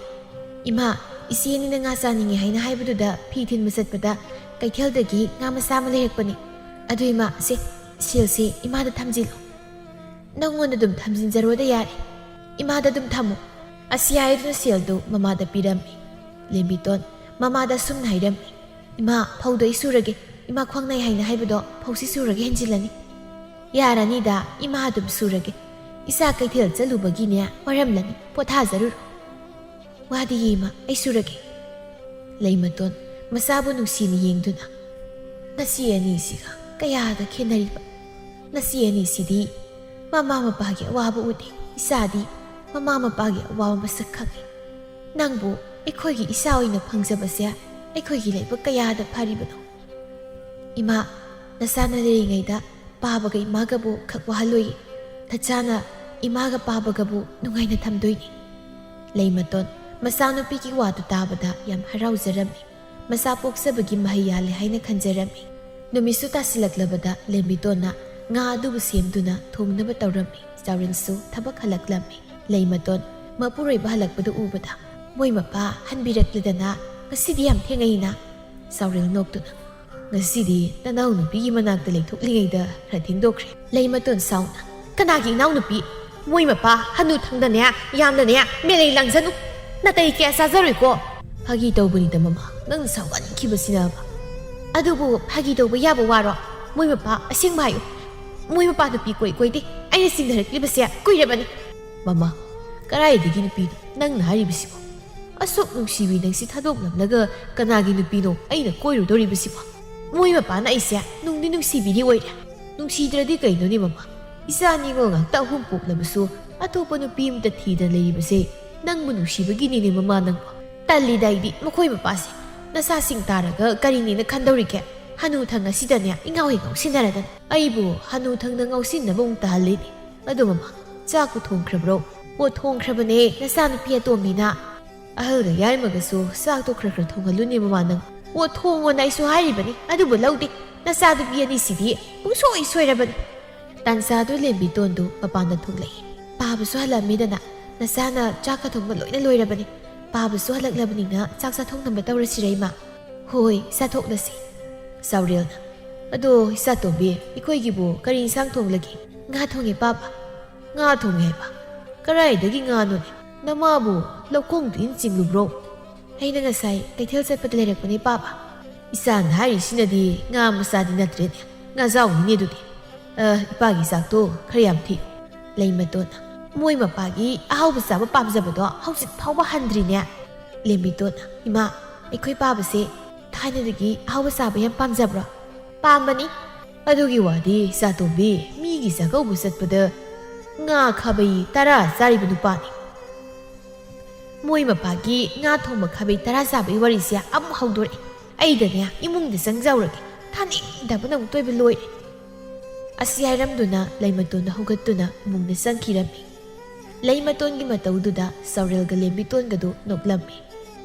"ꯏꯃꯥ, ꯏꯆꯦ ꯑꯅꯤꯅ ꯉꯥ ꯆꯥꯅꯤꯡꯉꯦ ꯍꯥꯏꯅ ꯍꯥꯏꯕꯗꯨꯗ ꯐꯤ ꯊꯤꯟꯕ ꯆꯠꯄꯗ ꯀꯩꯊꯦꯜꯗꯒꯤ ꯉꯥ ꯃꯆꯥ ꯑꯃ ꯂꯩꯔꯛꯄꯅꯤ꯫ ꯑꯗꯨ ꯏꯃꯥ, ꯁꯦ, ꯁꯦꯜꯁꯦ ꯏꯃꯥꯗ ꯊꯝꯖꯤꯜꯂꯣ꯫ ꯅꯪꯉꯣꯟꯗ ꯑꯗꯨꯝ ꯊꯝꯖꯤꯟꯖꯔꯣꯗ ꯌꯥꯔꯦ꯫ ꯏꯃꯥꯗ ꯑꯗꯨꯝ ꯊꯝꯃꯨ꯫" ꯑꯁꯤ ꯍꯥꯏꯗꯨꯅ ꯁꯦꯜꯗꯨ ꯃꯃꯥꯗ ꯄꯤꯔꯝꯃꯤ꯫ ꯂꯦꯝꯕꯤꯇꯣꯟ ꯃꯃꯥꯗ ꯑꯁꯨꯝꯅ ꯍꯥꯏꯔꯝꯃꯤ, "ꯏꯃꯥ, ꯐꯧꯗꯣ ꯑꯩ ꯁꯨꯔꯒꯦ꯫ ꯏꯃꯥ ꯈ꯭ꯋꯥꯡ ꯅꯥꯏ ꯍꯥꯏꯅ ꯍꯥꯏꯕꯗꯣ ꯐꯧꯁꯤ ꯁꯨꯔꯒꯦ ꯍꯦꯟꯖꯤꯜꯂꯅꯤ꯫" "ꯌꯥꯔꯅꯤꯗ, ꯏꯃꯥ ꯑꯗꯨꯝ ꯁꯨꯔꯒꯦ꯫ ꯏꯆꯥ ꯀꯩꯊꯦꯜ ꯆꯠꯂꯨꯕꯒꯤꯅꯦ ꯋꯥꯔꯝꯂꯅꯤ, ꯄꯣꯊꯥꯖꯔꯨꯔꯣ꯫" "ꯋꯥꯗꯤꯌꯦ ꯏꯃꯥ, ꯑꯩ ꯁꯨꯔꯒꯦ꯫" ꯂꯩꯃꯇꯣꯟ ꯃꯆꯥꯕꯨ ꯅꯨꯡꯁꯤꯅ ꯌꯦꯡꯗꯨꯅ, "ꯅꯆꯦ ꯑꯅꯤꯁꯤꯒ ꯀꯌꯥꯗ ꯈꯦꯠꯅꯔꯤꯕ? ꯅꯆꯦ ꯑꯅꯤꯁꯤꯗꯤ ꯃꯃꯥ ꯃꯄꯥꯒꯤ ꯑꯋꯥꯕ ꯎꯗꯦ, ꯏꯆꯥꯗꯤ ꯃꯃꯥ ꯃꯄꯥꯒꯤ ꯑꯋꯥꯕ ꯃꯁꯛ ꯈꯪꯉꯤ꯫ ꯅꯪꯕꯨ ꯑꯩꯈꯣꯏꯒꯤ ꯏꯆꯥ ꯑꯣꯏꯅ ꯐꯪꯖꯕꯁꯦ ꯑꯩꯈꯣꯏꯒꯤ ꯂꯥꯏꯕꯛ ꯀꯌꯥꯗ ꯐꯔꯤꯕꯅꯣ꯫ ꯏꯃꯥ, ꯅꯆꯥꯅ ꯂꯩꯔꯤꯉꯩꯗ ꯄꯥꯕꯒ ꯏꯃꯥꯒꯕꯨ ꯈꯛ ꯋꯥꯍꯜꯂꯣꯏꯌꯦ꯫ ꯅꯆꯥꯅ ꯏꯃꯥꯒ ꯄꯥꯕꯒꯕꯨ ꯅꯨꯡꯉꯥꯏꯅ ꯊꯝꯗꯣꯏꯅꯤ꯫" ꯂꯩꯃꯇꯣꯟ ꯃꯆꯥꯅꯨꯄꯤꯒꯤ ꯋꯥꯗꯨ ꯇꯥꯕꯗ ꯌꯥꯝ ꯍꯔꯥꯎꯖꯔꯝꯃꯤ꯫ ꯃꯆꯥ ꯄꯣꯛꯆꯕꯒꯤ ꯃꯍꯩ ꯌꯥꯜꯂꯦ ꯍꯥꯏꯅ ꯈꯟꯖꯔꯝꯃꯤ꯫ ꯅꯨꯃꯤꯠꯁꯨ ꯇꯥꯁꯤꯜꯂꯛꯂꯕꯗ ꯂꯦꯝꯕꯤꯇꯣꯟꯅ ꯉꯥ ꯑꯗꯨꯕꯨ ꯁꯦꯝꯗꯨꯅ ꯊꯣꯡꯅꯕ ꯇꯧꯔꯝꯃꯤ꯫ ꯆꯥꯎꯔꯦꯜꯁꯨ ꯊꯕꯛ ꯍꯜꯂꯛꯂꯝꯃꯤ꯫ ꯂꯩꯃꯇꯣꯟ ꯃꯄꯨꯔꯣꯏꯕ ꯍꯜꯂꯛꯄꯗꯨ ꯎꯕꯗ, "ꯃꯣꯏ ꯃꯄꯥ ꯍꯟꯕꯤꯔꯛꯂꯗꯅ, ꯉꯁꯤꯗꯤ ꯌꯥꯝ ꯊꯦꯡꯉꯩꯅ꯫" ꯆꯥꯎꯔꯦꯜ ꯅꯣꯛꯇꯨꯅ, "ꯉꯁꯤꯗꯤ ꯅꯅꯥꯎꯅꯨꯄꯤꯒꯤ ꯃꯅꯥꯛꯇ ꯂꯩꯊꯣꯛꯂꯤꯉꯩꯗ ꯈꯔ ꯊꯦꯡꯗꯣꯛꯈ꯭ꯔꯦ꯫" ꯂꯩꯃꯇꯣꯟ ꯁꯥꯎꯅ, "ꯀꯅꯥꯒꯤ ꯏꯅꯥꯎꯅꯨꯄꯤ? ꯃꯣꯏ ꯃꯄꯥ ꯍꯅꯨ ꯊꯪꯗꯅꯦ, ꯌꯥꯝꯅꯅꯦ ꯃꯦꯂꯩ ꯂꯥꯡꯖꯅꯨ꯫ ꯅꯥꯇꯩ ꯀꯌꯥ ꯆꯥꯖꯔꯣꯏꯀꯣ꯫" "ꯐꯥꯒꯤ ꯇꯧꯕꯅꯤꯗ ꯃꯃꯥ, ꯅꯪꯅ ꯁꯥꯎꯒꯟꯈꯤꯕꯁꯤꯅꯕ꯫" "ꯑꯗꯨꯕꯨ ꯐꯥꯒꯤ ꯇꯧꯕ ꯌꯥꯕ ꯋꯥꯔꯣ? ꯃꯣꯏ ꯃꯄꯥ ꯑꯁꯦꯡꯕ ꯍꯥꯏꯌꯨ꯫ ꯃꯣꯏ ꯃꯄꯥ ꯅꯨꯄꯤ ꯀꯣꯏ ꯀꯣꯏꯗꯦ꯫ ꯑꯩꯅ ꯆꯤꯡꯅꯔꯛꯂꯤꯕꯁꯦ ꯀꯨꯏꯔꯕꯅꯤ꯫" "ꯃꯃꯥ, ꯀꯗꯥꯏꯗꯒꯤ ꯅꯨꯄꯤꯅꯣ ꯅꯪꯅ ꯍꯥꯏꯔꯤꯕꯁꯤꯕꯣ? ꯑꯁꯨꯛ ꯅꯨꯡꯁꯤꯕꯤ ꯅꯪꯁꯤ ꯊꯥꯗꯣꯛꯂꯝꯂꯒ ꯀꯅꯥꯒꯤ ꯅꯨꯄꯤꯅꯣ ꯑꯩꯅ ꯀꯣꯏꯔꯨꯗꯧꯔꯤꯕꯁꯤꯕꯣ? ꯃꯣꯏ ꯃꯄꯥꯅ ꯑꯩꯁꯦ ꯅꯨꯡꯗꯤ ꯅꯨꯡꯁꯤꯕꯤꯔꯤ ꯑꯣꯏꯔꯦ꯫ ꯅꯨꯡꯁꯤꯗ꯭ꯔꯗꯤ ꯀꯩꯅꯣꯅꯦ ꯃꯃꯥ? ꯏꯆꯥ ꯑꯅꯤꯒ ꯉꯥꯛꯇ ꯑꯍꯨꯝ ꯄꯣꯛꯂꯕꯁꯨ ꯑꯇꯣꯞꯄ ꯅꯨꯄꯤ ꯑꯃꯇ ꯊꯤꯗꯅ ꯂꯩꯔꯤꯕꯁꯦ ꯅꯪꯕꯨ ꯅꯨꯡꯁꯤꯕꯒꯤꯅꯤꯅꯦ ꯃꯃꯥ ꯅꯪꯕꯣ꯫ ꯇꯜꯂꯤꯗ ꯑꯩꯗꯤ ꯃꯈꯣꯏ ꯃꯄꯥꯁꯦ꯫ ꯅꯆꯥꯁꯤꯡ ꯇꯥꯔꯒ ꯀꯔꯤꯅꯦꯅ ꯈꯟꯗꯧꯔꯤꯒꯦ? ꯍꯅꯨ ꯊꯪ ꯑꯁꯤꯗꯅꯦ ꯏꯉꯥꯎ ꯍꯦꯛ ꯉꯥꯎꯁꯤꯟꯅꯔꯗꯅ꯫ ꯑꯩꯕꯨ ꯍꯅꯨ ꯊꯪꯅ ꯉꯥꯎꯁꯤꯟꯅꯕ ꯑꯃꯨꯛ ꯇꯥꯍꯜꯂꯤꯅꯦ꯫ ꯑꯗꯣ ꯃꯃꯥ, ꯆꯥꯛꯄꯨ ꯊꯣꯡꯈ꯭ꯔꯕ꯭ꯔꯣ? ꯑꯣ, ꯊꯣꯡꯈ꯭ꯔꯕꯅꯦ ꯅꯆꯥꯅꯨꯄꯤ ꯑꯇꯣꯝꯕꯤꯅ꯫ ꯑꯍꯜꯒ ꯌꯥꯏꯃꯒꯁꯨ ꯆꯥꯛꯇꯣ ꯈꯔ ꯈꯔ ꯊꯣꯡꯍꯜꯂꯨꯅꯦ ꯃꯃꯥ ꯅꯪ꯫ ꯑꯣ, ꯊꯣꯡꯉꯣꯅ ꯑꯩꯁꯨ ꯍꯥꯏꯔꯤꯕꯅꯤ, ꯑꯗꯨꯕꯨ ꯂꯧꯗꯦ꯫ ꯅꯆꯥꯅꯨꯄꯤ ꯑꯅꯤꯁꯤꯗꯤ ꯄꯨꯡꯁꯣꯏ ꯁꯣꯏꯔꯕꯅꯤ꯫ ꯇꯥꯟꯖꯥꯗꯨ ꯂꯦꯝꯕꯤꯇꯣꯟꯗꯨ ꯃꯄꯥꯟꯗ ꯊꯣꯛꯂꯛꯏ꯫ ꯄꯥꯕꯁꯨ ꯍꯜꯂꯛꯑꯝꯃꯤꯗꯅ, ꯅꯆꯥꯅ ꯆꯥꯛꯀ ꯊꯣꯡꯕ ꯂꯣꯏꯅ ꯂꯣꯏꯔꯕꯅꯤ꯫ ꯄꯥꯕꯁꯨ ꯍꯜꯂꯛꯂꯕꯅꯤꯅ ꯆꯥꯛ ꯆꯥꯊꯣꯛꯅꯕ ꯇꯧꯔꯁꯤꯔ ꯏꯃꯥ? ꯍꯣꯏ, ꯆꯥꯊꯣꯛꯂꯁꯤ꯫ ꯆꯥꯎꯔꯦꯜꯅ, ꯑꯗꯣ ꯏꯆꯥꯇꯣꯝꯕꯤ, ꯑꯩꯈꯣꯏꯒꯤꯕꯨ ꯀꯔꯤ ꯏꯟꯁꯥꯡ ꯊꯣꯡꯂꯒꯦ? ꯉꯥ ꯊꯣꯡꯉꯦ ꯄꯥꯕ꯫ ꯉꯥ ꯊꯣꯡꯉꯦ ꯍꯥꯏꯕ? ꯀꯗꯥꯏꯗꯒꯤ ꯉꯥꯅꯣꯅꯦ? ꯅꯃꯥꯕꯨ ꯂꯧꯈꯣꯡꯗ ꯏꯟ ꯆꯤꯡꯂꯨꯕ꯭ꯔꯣ? ꯑꯩꯅ ꯉꯁꯥꯏ ꯀꯩꯊꯦꯜ ꯆꯠꯄꯗ ꯂꯩꯔꯛꯄꯅꯦ ꯄꯥꯕ꯫ ꯏꯆꯥꯅ ꯍꯥꯏꯔꯤꯁꯤꯅꯗꯤ ꯉꯥ ꯃꯆꯥꯗꯤ ꯅꯠꯇ꯭ꯔꯦꯅꯦ, ꯉꯥꯖꯥꯎꯅꯤꯅꯦ ꯑꯗꯨꯗꯤ꯫ ꯑ, ꯏꯄꯥꯒꯤ ꯆꯥꯛꯇꯣ ꯈꯔ ꯌꯥꯝ ꯊꯤꯌꯨ꯫ ꯂꯩꯃꯇꯣꯟꯅ, ꯃꯣꯏ ꯃꯄꯥꯒꯤ ꯑꯍꯥꯎꯕ ꯆꯥꯕ ꯄꯥꯝꯖꯕꯗꯣ ꯍꯧꯖꯤꯛ ꯐꯥꯎꯕ ꯍꯟꯗ꯭ꯔꯤꯅꯦ꯫ ꯂꯦꯝꯕꯤꯇꯣꯟꯅ, ꯏꯃꯥ, ꯑꯩꯈꯣꯏ ꯄꯥꯕꯁꯦ ꯊꯥꯏꯅꯗꯒꯤ ꯑꯍꯥꯎꯕ ꯆꯥꯕ ꯌꯥꯝ ꯄꯥꯝꯖꯕ꯭ꯔꯣ? ꯄꯥꯝꯕꯅꯤ꯫ ꯑꯗꯨꯒꯤ ꯋꯥꯗꯤ ꯆꯥꯇꯣꯝꯕꯤ, ꯃꯤꯒꯤ ꯆꯥꯛꯀꯧꯕ ꯆꯠꯄꯗ ꯉꯥ ꯈꯥꯕꯩ ꯇꯔꯥ ꯆꯥꯔꯤꯕ ꯅꯨꯄꯥꯅꯤ꯫ ꯃꯣꯏ ꯃꯄꯥꯒꯤ ꯉꯥ ꯊꯣꯡꯕ ꯈꯥꯕꯩ ꯇꯔꯥ ꯆꯥꯕꯒꯤ ꯋꯥꯔꯤꯁꯦ ꯑꯃꯨꯛ ꯍꯧꯗꯣꯔꯛꯑꯦ꯫ ꯑꯩꯗꯅꯦ ꯏꯃꯨꯡꯗ ꯆꯪꯖꯍꯧꯔꯒꯦ꯫ ꯊꯥꯅꯤꯡꯗꯕꯅ ꯑꯃꯨꯛꯇ ꯑꯣꯏꯕ ꯂꯣꯏꯔꯦ꯫ ꯑꯁꯤ ꯍꯥꯏꯔꯝꯗꯨꯅ ꯂꯩꯃꯇꯣꯟꯗ ꯍꯧꯒꯠꯇꯨꯅ ꯏꯃꯨꯡꯗ ꯆꯪꯈꯤꯔꯝꯃꯤ꯫ ꯂꯩꯃꯇꯣꯟꯒꯤ ꯃꯇꯧꯗꯨꯗ ꯆꯥꯎꯔꯦꯜꯒ ꯂꯦꯝꯕꯤꯇꯣꯟꯒꯗꯨ ꯅꯣꯛꯂꯝꯃꯤ꯫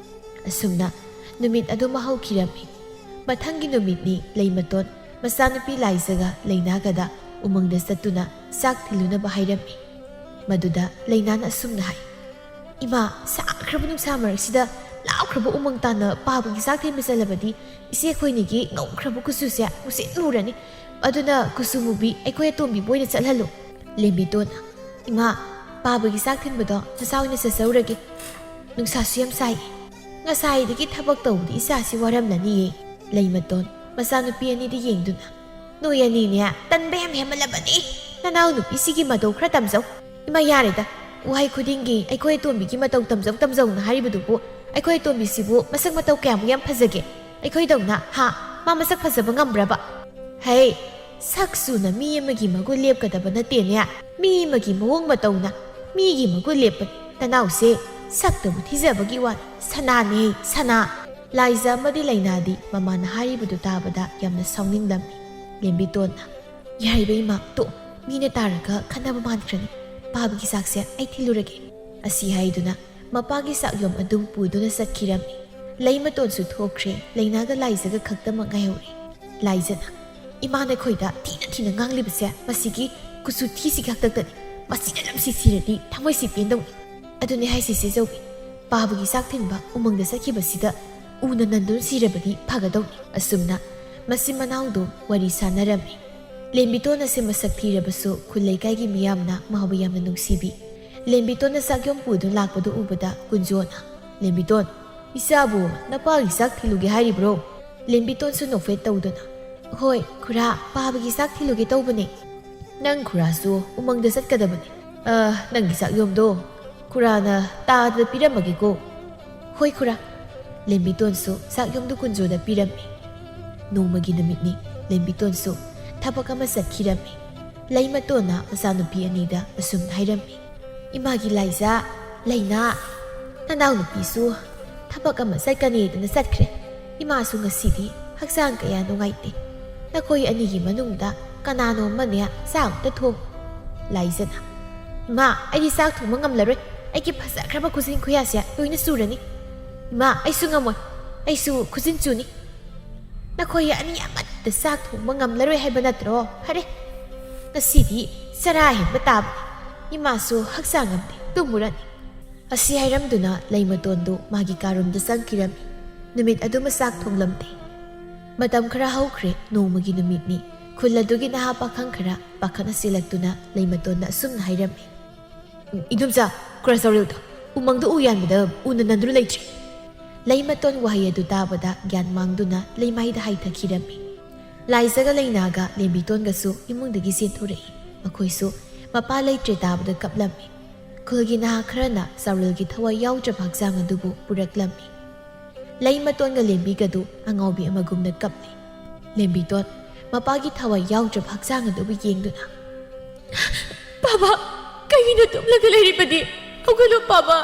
ꯑꯁꯨꯝꯅ ꯅꯨꯃꯤꯠ ꯑꯗꯨꯃ ꯍꯧꯈꯤꯔꯝꯃꯤ꯫ ꯃꯊꯪꯒꯤ ꯅꯨꯃꯤꯠꯅꯤ ꯂꯩꯃꯇꯣꯟ ꯃꯆꯥꯅꯨꯄꯤ ꯂꯥꯏꯖꯒ ꯂꯩꯅꯥꯒꯗ ꯎꯃꯪꯗ ꯆꯠꯇꯨꯅ ꯆꯥꯛ ꯊꯤꯜꯂꯨꯅꯕ ꯍꯥꯏꯔꯝꯃꯤ꯫ ꯃꯗꯨꯗ ꯂꯩꯅꯥꯅ ꯑꯁꯨꯝꯅ ꯍꯥꯏ, "ꯏꯃꯥ, ꯁꯥꯈ꯭ꯔꯕ ꯅꯨꯡꯁꯥ ꯃꯔꯛꯁꯤꯗ ꯂꯥꯎꯈ꯭ꯔꯕ ꯎꯃꯪ ꯇꯥꯟꯅ ꯄꯥꯕꯒꯤ ꯆꯥꯛ ꯊꯤꯟꯕ ꯆꯠꯂꯕꯗꯤ ꯏꯆꯦ ꯑꯩꯈꯣꯏꯅꯤꯒꯤ ꯉꯧꯈ꯭ꯔꯕ ꯀꯨꯆꯨꯁꯦ ꯃꯨꯁꯤꯟ ꯃꯨꯔꯅꯤ꯫ ꯑꯗꯨꯅ ꯀꯨꯆꯨ ꯃꯨꯕꯤ ꯑꯩꯈꯣꯏ ꯑꯇꯣꯝꯕꯤꯕꯨ ꯑꯣꯏꯅ ꯆꯠꯍꯜꯂꯨ꯫" ꯂꯦꯝꯕꯤꯇꯣꯟꯅ, "ꯏꯃꯥ, ꯄꯥꯕꯒꯤ ꯆꯥꯛ ꯊꯤꯟꯕꯗꯣ ꯅꯆꯥ ꯑꯣꯏꯅ ꯆꯠꯆꯧꯔꯒꯦ꯫ ꯅꯨꯡꯁꯥꯁꯨ ꯌꯥꯝ ꯁꯥꯏ꯫ ꯉꯁꯥꯏꯗꯒꯤ ꯊꯕꯛ ꯇꯧꯕꯗꯤ ꯏꯆꯥꯁꯤ ꯋꯥꯔꯝꯂꯅꯤꯌꯦ꯫" ꯂꯩꯃꯇꯣꯟ ꯃꯆꯥꯅꯨꯄꯤ ꯑꯅꯤꯗ ꯌꯦꯡꯗꯨꯅ, "ꯅꯣꯏ ꯑꯅꯤꯅꯦ ꯇꯟꯕ ꯌꯥꯝ ꯍꯦꯟꯃꯜꯂꯕꯅꯤ꯫ ꯅꯅꯥꯎ ꯅꯨꯄꯤꯁꯤꯒꯤ ꯃꯇꯧ ꯈꯔ ꯇꯝꯖꯧ꯫ ꯏꯃꯥ, ꯌꯥꯔꯦꯗ꯫ ꯋꯥꯍꯩ ꯈꯨꯗꯤꯡꯒꯤ ꯑꯩꯈꯣꯏ ꯑꯇꯣꯝꯕꯤꯒꯤ ꯃꯇꯧ ꯇꯝꯖꯧ ꯇꯝꯖꯧꯅ ꯍꯥꯏꯔꯤꯕꯗꯨꯕꯨ ꯑꯩꯈꯣꯏ ꯑꯇꯣꯝꯕꯤꯁꯤꯕꯨ ꯃꯁꯛ ꯃꯇꯧ ꯀꯌꯥꯃꯨꯛ ꯌꯥꯝ ꯐꯖꯒꯦ? ꯑꯩꯈꯣꯏꯗꯧꯅ, ꯍꯥ? ꯃꯥ ꯃꯁꯛ ꯐꯖꯕ ꯉꯝꯕ꯭ꯔꯕ? ꯍꯩ, ꯁꯛ ꯆꯨꯅ ꯃꯤ ꯑꯃꯒꯤ ꯃꯒꯨꯟ ꯂꯦꯞꯀꯗꯕ ꯅꯠꯇꯦꯅꯦ꯫ ꯃꯤ ꯑꯃꯒꯤ ꯃꯑꯣꯡ ꯃꯇꯧꯅ ꯃꯤꯒꯤ ꯃꯒꯨꯟ ꯂꯦꯞꯄꯅꯤ꯫ ꯅꯅꯥꯎꯁꯦ ꯁꯛꯇꯕꯨ ꯊꯤꯖꯕꯒꯤ ꯋꯥꯅꯤ, ꯁꯅꯥꯅꯦ, ꯁꯅꯥ꯫ ꯂꯥꯏꯖ ꯑꯃꯗꯤ ꯂꯩꯅꯥꯗꯤ ꯃꯃꯥꯅ ꯍꯥꯏꯔꯤꯕꯗꯨ ꯇꯥꯕꯗ ꯌꯥꯝꯅ ꯁꯥꯎꯅꯤꯡꯂꯝꯃꯤ꯫ ꯂꯦꯝꯕꯤꯇꯣꯟꯅ, "ꯌꯥꯔꯤꯕ ꯏꯃꯥ, ꯇꯣꯛ, ꯃꯤꯅ ꯇꯥꯔꯒ ꯈꯠꯅꯕ ꯃꯥꯟꯈ꯭ꯔꯅꯤ꯫ ꯄꯥꯕꯒꯤ ꯆꯥꯛꯁꯦ ꯑꯩ ꯊꯤꯜꯂꯨꯔꯒꯦ"꯫ ꯑꯁꯤ ꯍꯥꯏꯗꯨꯅ ꯃꯄꯥꯒꯤ ꯆꯥꯛꯌꯣꯝ ꯑꯗꯨ ꯄꯨꯗꯨꯅ ꯆꯠꯈꯤꯔꯝꯃꯤ꯫ ꯂꯩꯃꯇꯣꯟꯁꯨ ꯊꯣꯛꯈ꯭ꯔꯦ, ꯂꯩꯅꯥꯒ ꯂꯥꯏꯖꯒ ꯈꯛꯇꯃꯛ ꯉꯥꯏꯍꯧꯔꯦ꯫ ꯂꯥꯏꯖꯅ, "ꯏꯃꯥ ꯅꯈꯣꯏꯗ ꯊꯤꯅ ꯊꯤꯅ ꯉꯥꯡꯂꯤꯕꯁꯦ ꯃꯁꯤꯒꯤ ꯀꯨꯆꯨ ꯊꯤꯁꯤꯒꯤ ꯍꯥꯛꯇꯛꯇꯅꯤ꯫ ꯃꯁꯤꯅ ꯂꯝꯁꯤ ꯁꯤꯔꯗꯤ ꯊꯃꯣꯏꯁꯤ ꯄꯦꯟꯗꯧꯅꯤ꯫ ꯑꯗꯨꯅꯦ ꯍꯥꯏꯁꯤ ꯆꯦ ꯆꯧꯕꯤ, ꯄꯥꯕꯒꯤ ꯆꯥꯛ ꯊꯤꯟꯕ ꯎꯃꯪꯗ ꯆꯠꯈꯤꯕꯁꯤꯗ ꯎꯅ ꯅꯟꯗꯨꯅ ꯁꯤꯔꯕꯗꯤ ꯐꯒꯗꯧꯅꯤ"꯫ ꯑꯁꯨꯝꯅ ꯃꯆꯤꯟ ꯃꯅꯥꯎꯗꯨ ꯋꯥꯔꯤ ꯁꯥꯟꯅꯔꯝꯃꯤ꯫ ꯂꯦꯝꯕꯤꯇꯣꯟ ꯑꯁꯤ ꯃꯁꯛ ꯊꯤꯔꯕꯁꯨ ꯈꯨꯜ ꯂꯩꯀꯥꯏꯒꯤ ꯃꯤꯌꯥꯝꯅ ꯃꯍꯥꯛꯕꯨ ꯌꯥꯝꯅ ꯅꯨꯡꯁꯤꯕꯤ꯫ ꯂꯦꯝꯕꯤꯇꯣꯟꯅ ꯆꯥꯛꯌꯣꯝ ꯄꯨꯗꯨꯅ ꯂꯥꯛꯄꯗꯨ ꯎꯕꯗ ꯀꯨꯟꯖꯣꯅ, "ꯂꯦꯝꯕꯤꯇꯣꯟ, ꯏꯆꯥꯕꯨ ꯅꯄꯥꯒꯤ ꯆꯥꯛ ꯊꯤꯜꯂꯨꯒꯦ ꯍꯥꯏꯔꯤꯕ꯭ꯔꯣ?" ꯂꯦꯝꯕꯤꯇꯣꯟꯁꯨ ꯅꯣꯛꯐꯦꯠ ꯇꯧꯗꯨꯅ, "ꯍꯣꯏ ꯈꯨꯔꯥ, ꯄꯥꯕꯒꯤ ꯆꯥꯛ ꯊꯤꯜꯂꯨꯒꯦ ꯇꯧꯕꯅꯦ꯫ ꯅꯪ ꯈꯨꯔꯥꯁꯨ ꯎꯃꯪꯗ ꯆꯠꯀꯗꯕꯅꯤ꯫ ꯑ, ꯅꯪꯒꯤ ꯆꯥꯛꯌꯣꯝꯗꯣ ꯈꯨꯔꯥꯅ ꯇꯥꯗ ꯄꯤꯔꯝꯃꯒꯦꯀꯣ"꯫ "ꯍꯣꯏ ꯈꯨꯔꯥ"꯫ ꯂꯦꯝꯕꯤꯇꯣꯟꯁꯨ ꯆꯥꯛꯌꯣꯝꯗꯨ ꯀꯨꯟꯖꯣꯗ ꯄꯤꯔꯝꯃꯤ꯫ ꯅꯣꯡꯃꯒꯤ ꯅꯨꯃꯤꯠꯅꯤ꯫ ꯂꯦꯝꯕꯤꯇꯣꯟꯁꯨ ꯊꯕꯛ ꯑꯃ ꯆꯠꯈꯤꯔꯝꯃꯤ꯫ ꯂꯩꯃꯇꯣꯟꯅ ꯃꯆꯥꯅꯨꯄꯤ ꯑꯅꯤꯗ ꯑꯁꯨꯝꯅ ꯍꯥꯏꯔꯝꯃꯤ, "ꯏꯃꯥꯒꯤ ꯂꯥꯏꯖ, ꯂꯩꯅꯥ, ꯅꯅꯥꯎꯅꯨꯄꯤꯁꯨ ꯊꯕꯛ ꯑꯃ ꯆꯠꯀꯅꯤꯗꯅ ꯆꯠꯈ꯭ꯔꯦ꯫ ꯏꯃꯥꯁꯨ ꯉꯁꯤꯗꯤ ꯍꯛꯆꯥꯡ ꯀꯌꯥ ꯅꯨꯡꯉꯥꯏꯇꯦ꯫ ꯅꯈꯣꯏ ꯑꯅꯤꯒꯤ ꯃꯅꯨꯡꯗ ꯀꯅꯥꯅꯣ ꯑꯃꯅꯦ ꯆꯥꯛ ꯑꯝꯇ ꯊꯣꯡ"꯫ ꯂꯥꯏꯖꯅ, "ꯏꯃꯥ, ꯑꯩꯗꯤ ꯆꯥꯛ ꯊꯣꯡꯕ ꯉꯝꯂꯔꯣꯏ꯫ ꯑꯩꯒꯤ ꯐꯖꯈ꯭ꯔꯕ ꯈꯨꯖꯤꯟ ꯈꯨꯌꯥꯁꯦ ꯂꯣꯏꯅ ꯆꯨꯔꯅꯤ꯫ ꯏꯃꯥ, ꯑꯩꯁꯨ ꯉꯝꯃꯣꯏ꯫ ꯑꯩꯁꯨ ꯈꯨꯖꯤꯟ ꯆꯨꯅꯤ꯫ ꯅꯈꯣꯏ ꯑꯅꯤ ꯑꯃꯠꯇ ꯆꯥꯛ ꯊꯣꯡꯕ ꯉꯝꯂꯔꯣꯏ ꯍꯥꯏꯕ ꯅꯠꯇ꯭ꯔꯣ? ꯐꯔꯦ, ꯉꯁꯤꯗꯤ ꯆꯔꯥ ꯍꯦꯟꯕ ꯇꯥꯕꯅꯤ꯫ ꯏꯃꯥꯁꯨ ꯍꯛꯆꯥꯡ ꯉꯝꯗꯦ, ꯇꯨꯝꯃꯨꯔꯅꯤ"꯫ ꯑꯁꯤ ꯍꯥꯏꯔꯝꯗꯨꯅ ꯂꯩꯃꯇꯣꯟꯗꯨ ꯃꯥꯒꯤ ꯀꯥꯔꯣꯝꯗ ꯆꯪꯈꯤꯔꯝꯃꯤ꯫ ꯅꯨꯃꯤꯠ ꯑꯗꯨꯃ ꯆꯥꯛ ꯊꯣꯡꯂꯝꯗꯦ꯫ ꯃꯇꯝ ꯈꯔ ꯍꯧꯈ꯭ꯔꯦ, ꯅꯣꯡꯃꯒꯤ ꯅꯨꯃꯤꯠꯅꯤ꯫ ꯈꯨꯜ ꯑꯗꯨꯒꯤ ꯅꯍꯥ ꯄꯥꯈꯪ ꯈꯔ ꯄꯥꯈꯠꯅ ꯆꯦꯜꯂꯛꯇꯨꯅ ꯂꯩꯃꯇꯣꯟꯗ ꯑꯁꯨꯝꯅ ꯍꯥꯏꯔꯝꯃꯤ, "ꯏꯗꯣꯝꯆꯥ, ꯈꯨꯔꯥ ꯆꯥꯎꯔꯦꯜꯗꯣ ꯎꯃꯪꯗ ꯎ ꯌꯥꯟꯕꯗ ꯎꯅ ꯅꯟꯗꯨꯅ ꯂꯩꯇ꯭ꯔꯦ"꯫ ꯂꯩꯃꯇꯣꯟ ꯋꯥꯍꯩ ꯑꯗꯨ ꯇꯥꯕꯗ ꯒ꯭ꯌꯥꯟ ꯃꯥꯡꯗꯨꯅ ꯂꯩꯃꯥꯏꯗ ꯍꯥꯏꯊꯈꯤꯔꯝꯃꯤ꯫ ꯂꯥꯏꯖꯒ ꯂꯩꯅꯥꯒ ꯂꯦꯝꯕꯤꯇꯣꯟꯒꯁꯨ ꯏꯃꯨꯡꯗꯒꯤ ꯆꯦꯟꯊꯣꯔꯛꯏ꯫ ꯃꯈꯣꯏꯁꯨ ꯃꯄꯥ ꯂꯩꯇ꯭ꯔꯦ ꯇꯥꯕꯗ ꯀꯞꯂꯝꯃꯤ꯫ ꯈꯨꯜꯒꯤ ꯅꯍꯥ ꯈꯔꯅ ꯆꯥꯎꯔꯦꯜꯒꯤ ꯊꯋꯥꯏ ꯌꯥꯎꯗ꯭ꯔꯕ ꯍꯛꯆꯥꯡ ꯑꯗꯨꯕꯨ ꯄꯨꯔꯛꯂꯝꯃꯤ꯫ ꯂꯩꯃꯇꯣꯟꯒ ꯂꯦꯝꯕꯤꯒꯗꯨ ꯑꯉꯥꯎꯕꯤ ꯑꯃꯒꯨꯝꯅ ꯀꯞꯂꯤ꯫ ꯂꯦꯝꯕꯤꯇꯣꯟ ꯃꯄꯥꯒꯤ ꯊꯋꯥꯏ ꯌꯥꯎꯗ꯭ꯔꯕ ꯍꯛꯆꯥꯡ ꯑꯗꯨꯕꯨ ꯌꯦꯡꯗꯨꯅ, "ꯄꯥ, ꯄꯥꯕ, ꯀꯩꯒꯤꯅꯣ ꯇꯨꯝꯂꯒ ꯂꯩꯔꯤꯕꯗꯤ? ꯍꯧꯒꯠꯂꯣ ꯄꯥꯕ꯫